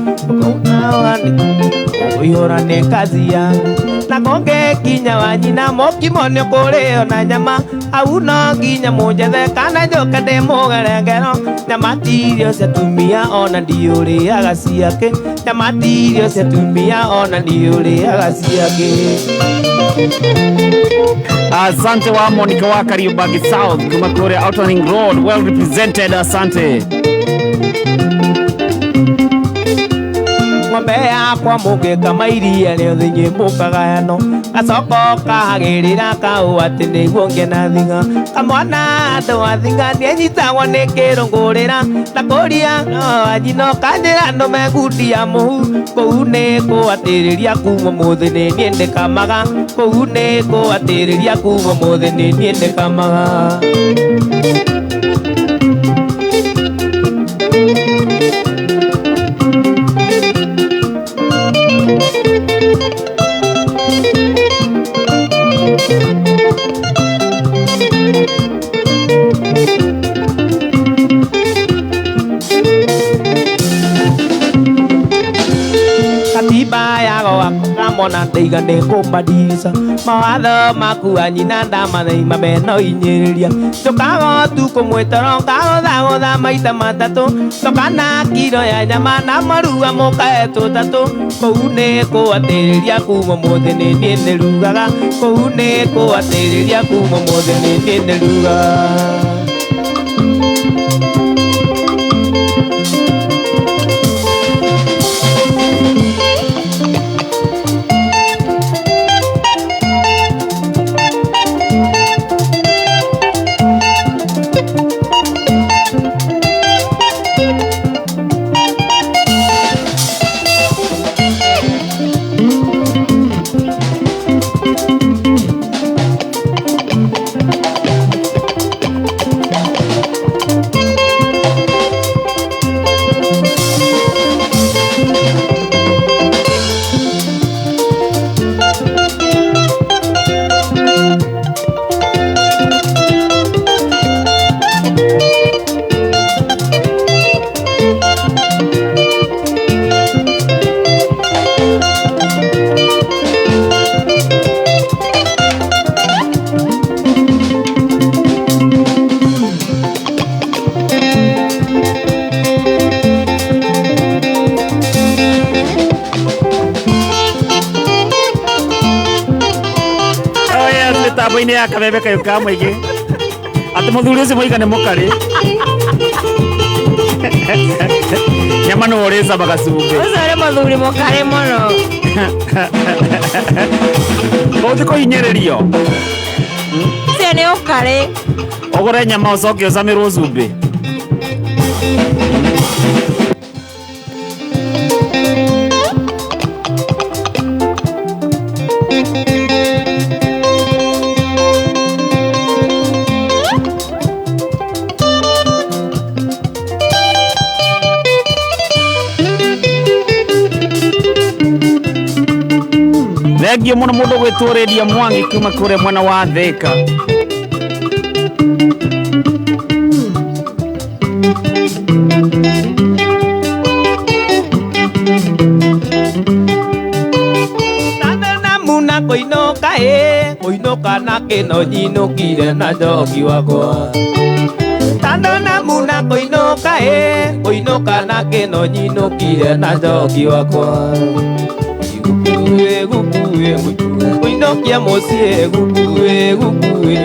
[SPEAKER 20] kũihũra nĩ kazi yangu na kũngĩkinya wa nyina mũkimo nĩ ũkũrĩo na nyama au no nginya mũnjethe kana njoke ndĩmũgere ngero nyama ti irio cia atumia ona ndiũrĩaga ciake nyama ti irio cia atumia ona ndiũrĩaga ciake.
[SPEAKER 2] Asante wa Monica wa Kariobangi South kuma kule Outer Ring Road, well represented, asante.
[SPEAKER 20] Ng'ombe yakwa mũngĩkama iria rĩothe inyuĩ mũkagayano gacoka ũkahagĩrĩra kaũ atĩ nĩguo ngĩe na thing'a kamwana andũ a thing'a nĩanyitagwo nĩ kĩrũngũrĩra na kũria anyina ũkanjĩra nũme ngundi ya mũhu kũu nĩ kũatĩrĩria kuma mũthĩ nĩ niĩ ndĩkamaga kũu nĩ kũatĩrĩria kuma mũthĩ nĩ niĩ ndĩkamaga. Katiba yago akamona ndaiga nĩ kũmbadica mawatho maku a nyina ndamathima meno inyĩrĩria njũkaga ũtukũ mwĩtoro ngagũthagũtha maita matatũ ndũkana kiro ya nyama na marua mũkae tũtatũ kũu nĩ kũatĩrĩria kuma mũthĩ nĩ niĩ nĩrugaga kũu nĩ kũatĩrĩria kuma mũthĩ nĩ niĩ nĩrugaga.
[SPEAKER 2] Mĩtambo-inĩ ya kameme kayũ ka mũingĩ atĩ mũthuri ũcio mũiga nĩ mũkarĩ nyama nĩ ũrĩcamaga cumbĩ
[SPEAKER 3] Ũcio nĩ mũthuri mũkarĩ mũno.
[SPEAKER 2] Ũthi kũhinyĩrĩrio
[SPEAKER 3] Ũcio nĩ ũkarĩ.
[SPEAKER 2] Ũgũre nyama ũcoke ũcamĩrwo cumbĩ. Thengio muno mundu gwitwo Redia Mwangi kuma kuria mwena wa Thika.
[SPEAKER 20] Namuna koinoka e koinoka na keno nyinukire na njoki wakwa tando namuna koinoka e koinoka na keno nyinukire na njoki wakwa koinokia mũciĩ gukue gukue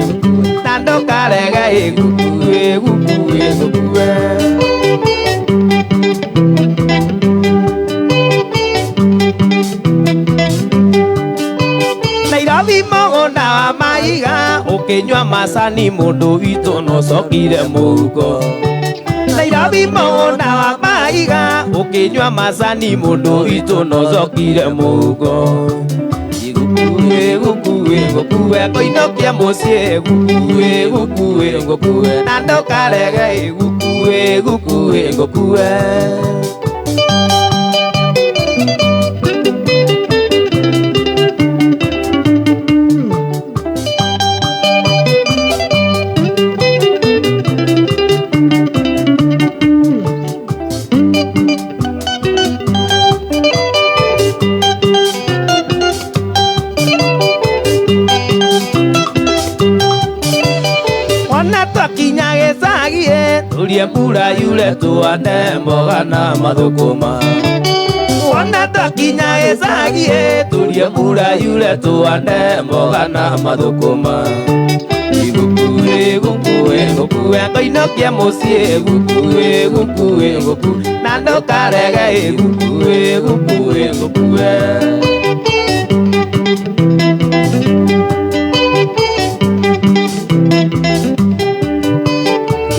[SPEAKER 20] na ndũkarege gukue gukue gukue. Nairobi mũgũnda wa maiga ũkĩnyua macani mũndũ witũ nocokire mũhuko Nairobi mũgũnda wa maiga ũkĩnyua macani mũndũ witũ nocokire mũhuko gukue gukue gukue koinokia mũciĩ gukue gukue gukue na ndũkarege gukue gukue gukue. Twakinya gĩcagi tũrie mbura yure tũhande mboga na mathũkũma. Wona twakinya gĩcagi tũrie mbura yure tũhande mboga na mathũkũma. Gũkuĩ gũkuĩ gũkuĩ ngoinũkie mũciĩ gũkuĩ gũkuĩ gũkuĩ na ndũkarege gũkuĩ gũkuĩ gũkuĩ.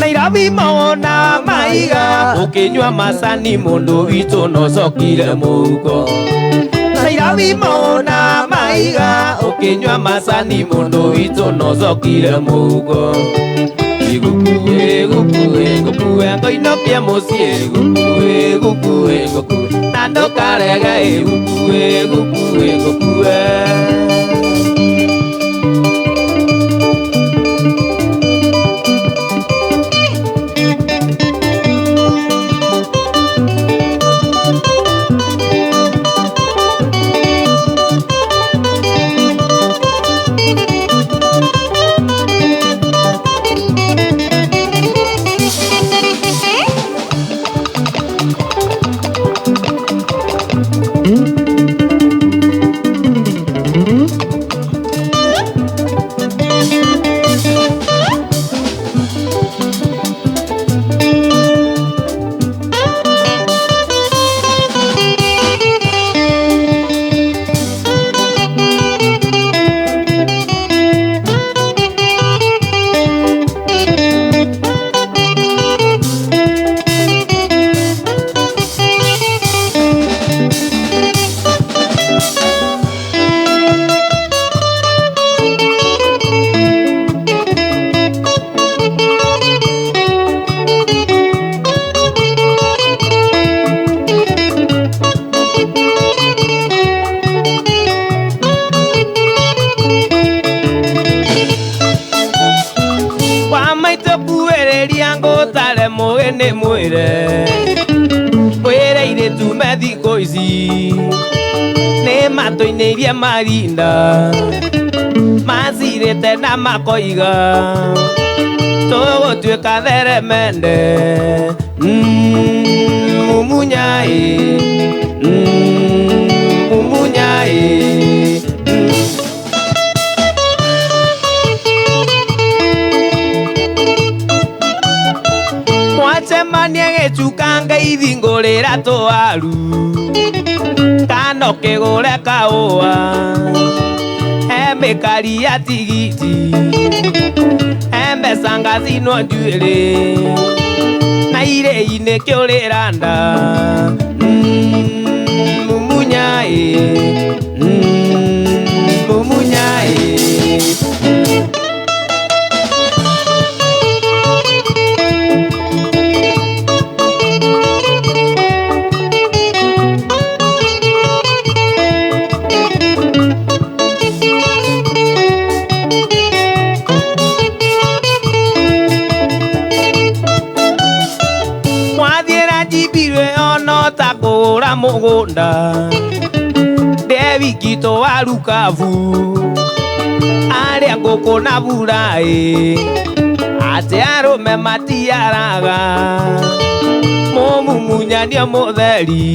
[SPEAKER 20] Nairobi mona maiga ukinywa macani mundu witũ nocokire mũhuko. Nairobi mona maiga ukinywa macani mundu witũ nocokire mũhuko. Gũkuĩ gũkuĩ gũkuĩ ngoinũkie mũciĩ gũkuĩ gũkuĩ gũkuĩ na ndũkarege gũkuĩ gũkuĩ gũkuĩ. Matoinĩirie marinda macirĩte na makoiga tũgũtuĩka theremende. Mumunyaĩ mumunyaĩ. Mwacemania gĩcuka ngeithi ngũrĩra tũwaru kano kĩgũre kaũa emĩkari ya tigiti embeca ngacinwo njuĩrĩ na irĩi-inĩ kĩũrĩra nda. Mumunyaĩ mumunyaĩ. Kũgũra mũgũnda ndĩ wiki tũwaru kabu arĩa ngũkũ na buraĩ atĩ arũme matiaraga mũmumunyania mũtheri.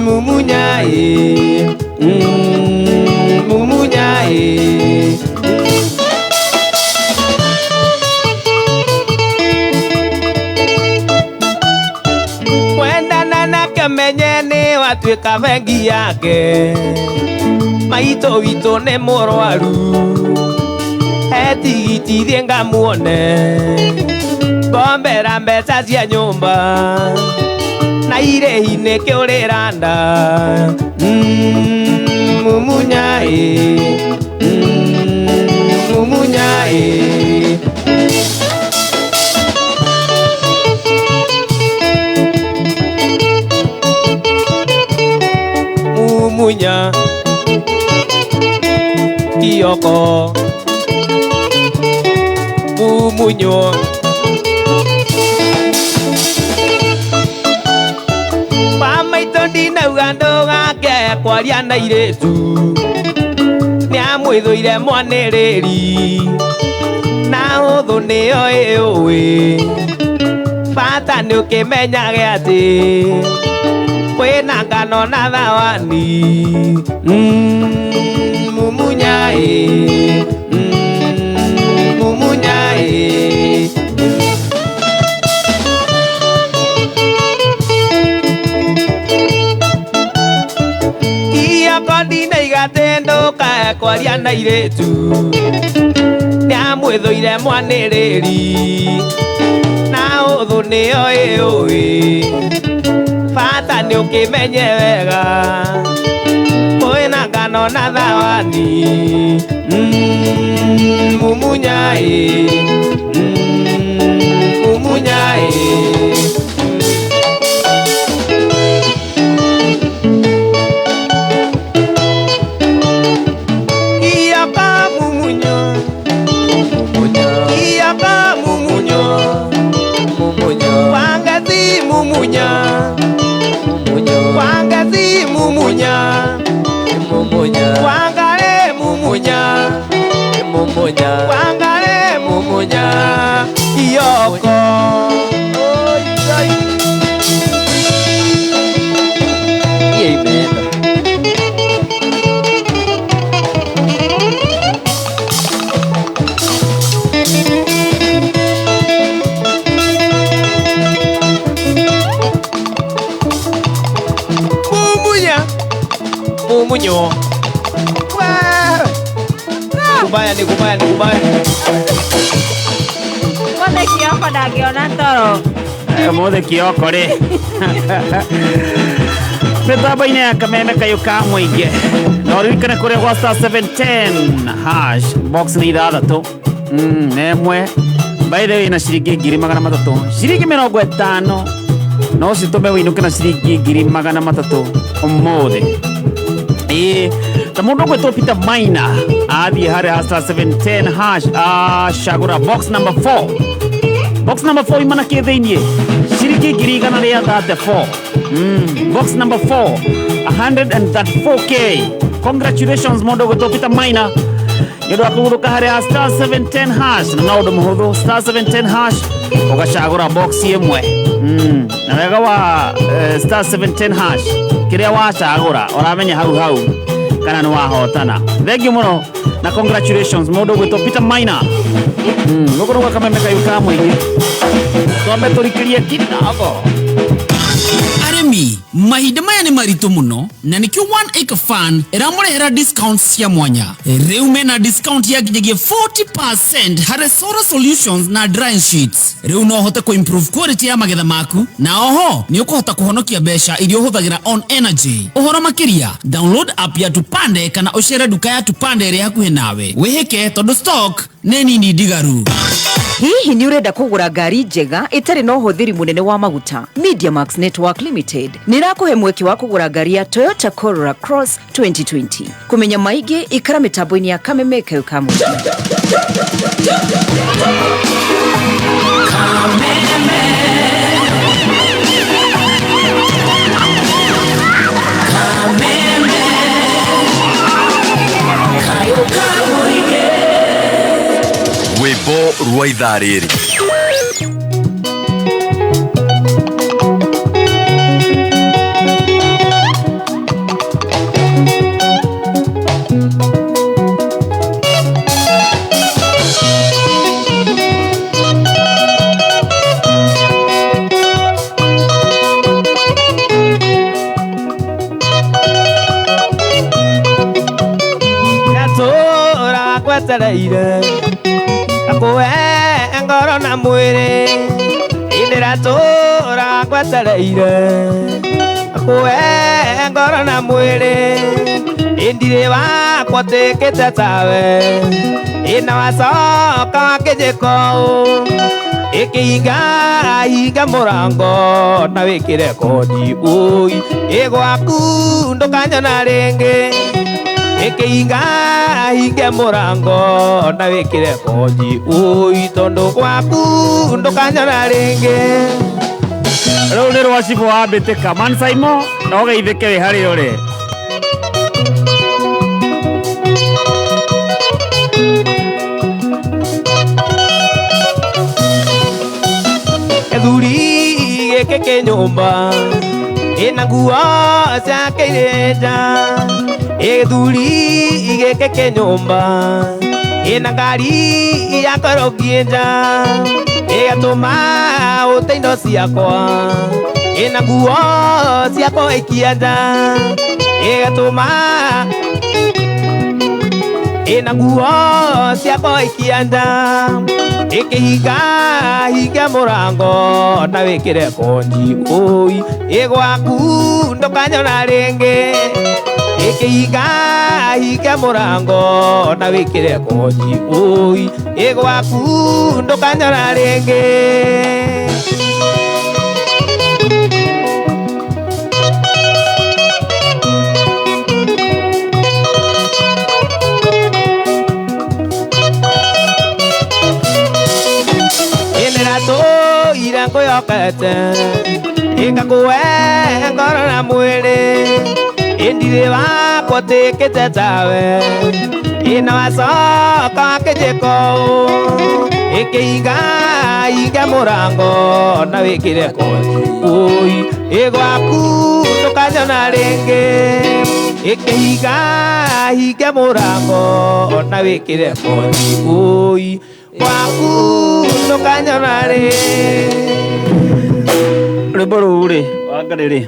[SPEAKER 20] Mumunyaĩ mumunyaĩ. Menye nĩ watuĩka bengi yake maitũ witũ nĩ mũrwaru etigiti thiĩ ngamuone ngombera mbeca cia nyũmba na irĩhi-inĩ kĩũrĩra nda. Mumunyaĩ mumunyaĩ. Mumunya Kioko Mumunyo Pamaitũ ndinauga ndũgake kwaria na airĩtu nĩamwĩthũire mwanĩrĩri na Na ũthũ nĩyo ĩũĩ bata nĩ ũkĩmenyage atĩ kwĩna ngano na thawani. Mumunya ĩ, mumunya ĩ. Ndinaigatĩndũka kwaria na irĩtu nĩamwĩthũire mwanĩrĩri na ũthũ nĩyo ĩũĩ bata nĩ ũkĩmenye wega kwĩna ngano na thawani. Mumunya ĩ, mumunya ĩ. Wangazi mumunya, wangazi mumunya, wangare mumunya, wangare mumunya, iyoko.
[SPEAKER 11] Amen.
[SPEAKER 20] Mumunyo. Kubaya ni kubaya ni kubaya.
[SPEAKER 3] Mothe kioko ndangĩona toro.
[SPEAKER 2] Mothe kioko rĩ. Mĩtambo-inĩ ya Kameme kayũ ka mũingĩ. Na ũririkane kũrĩa gwa star 710 hash box nĩ ithathatũ. Na ĩmwe by the way na ciringi 300,000. Ciringi 50 no citũme wĩinũke na ciringi 300,000 ũmũthĩ. Ta mũndũ ũgwĩtwo Peter Maina athiĩ harĩa star 710 hash acagũra box number 4. Box number 4 imana kĩ thĩiniĩ ciringi 134. Box number 4 134k. Congratulations mũndũ ũgwĩtwo Peter Maina nĩ ũndũ wa kũgũrũka harĩa star 710 hash. Na no ũndũ mũhũthũ, star 710 hash ũgacagũra box ĩmwe. Na wega wa star 710 hash kĩrĩa wacagũra ũramenya hau hau kana nĩ wahotana. Thank you mũno na congratulations mũndũ ũgwĩtwo Peter Maina. Gũkũ nĩ gwa Kameme kayũ ka mũingĩ. Twambe tũrikĩrie kidogo.
[SPEAKER 9] Arĩmi, mahinda maya nĩ maritũ mũno na nĩkĩo One Acre Fund ĩramũrehera discounts cia mwanya. Rĩu mena discount ya nginyagia 40% harĩ solar solutions na drying sheets. Rĩu no ũhote kũ-improve quality ya magetha maku na oho nĩ ũkũhota kũhonokia mbeca iria ũhũthagĩra on energy. Ũhoro makĩria, download app ya Tupande kana ũcere nduka ya Tupande ĩrĩa hakuhĩ nawe. Wĩhĩke tondũ stock nĩ nini ndigaru.
[SPEAKER 7] Hihi nĩ ũrenda kũgũra ngari njega ĩtarĩ na ũhũthĩri mũnene wa maguta? MediaMax Network Limited nĩ ĩrakũhe mweke wa kũgũra ngari ya Toyota Corolla Cross 2020. Kũmenya maingĩ ikara mĩtambo-inĩ ya Kameme kayũ ka mũingĩ.
[SPEAKER 6] Rwĩmbo rwa ithaa rĩrĩ.
[SPEAKER 20] Ndatũra gwetereire akũhe ngoro na mwĩrĩ ndĩratũra gwetereire akũhe ngoro na mwĩrĩ ndirĩ wakwa tĩkĩte tawe ĩna wacoka wakĩnjĩka ũũ ĩkĩhinga hinga mũrango na wĩkĩre kodi ũi ĩgwaku ndũkanyona rĩngĩ ĩkĩhinga hinge mũrango na wĩkĩre kodi ũi tondũ gwaku ndũkanyona rĩngĩ.
[SPEAKER 2] Rũu nĩ rwa cibũ wa mbĩtĩka Man Saimo no geithĩke wĩ harĩa ũrĩ.
[SPEAKER 20] Gĩkĩ nyũmba ĩna nguo ciake irĩ nja. Ĩ gĩthuri gĩkĩ kĩ nyũmba ĩna ngari ya korogi nja. Ĩgatũma ũte indo ciakwa ĩna nguo ciakwa ikia nja. Ĩgatũma ĩna nguo ciakwa ikia nja. Ĩkĩhinga hinga mũrango na wĩkĩre konji ũi ĩ gwaku ndũkanyona rĩngĩ. Ĩkĩhinga hinga mũrango na wĩkĩre konji ũi ĩ gwaku ndũkanyona rĩngĩ. Ĩnĩratũire ngũyokete ĩngakũwe ngoro na mwĩrĩ ĩndirĩ wakwa tĩkĩte tawe ĩna wacoka wakĩnjĩka ũũ ĩkĩhinga hinga mũrango na wĩkĩre konji ũi ĩ gwaku ndũkanyona rĩngĩ. Ĩkĩhinga hinga mũrango na wĩkĩre konji ũi gwaku ndũkanyona rĩngĩ.
[SPEAKER 2] Rwĩmbo rũu rĩ wangarĩ rĩ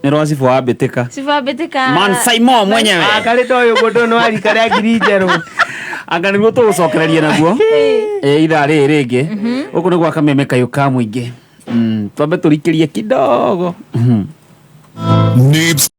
[SPEAKER 2] nĩ rwa cibũ wa mbĩtĩka.
[SPEAKER 3] Sifa Betika.
[SPEAKER 2] Man Simon mwenyewe.
[SPEAKER 1] Akarĩ ta ũyũ mũndũ nĩ wa rika rĩa ngiri njerũ.
[SPEAKER 2] Anga nĩguo tũgũcokereria naguo ithaa rĩrĩ rĩngĩ gũkũ nĩ gwa Kameme kayũ ka mũingĩ. Twambe tũrikĩrie kidogo.
[SPEAKER 14] Nibs.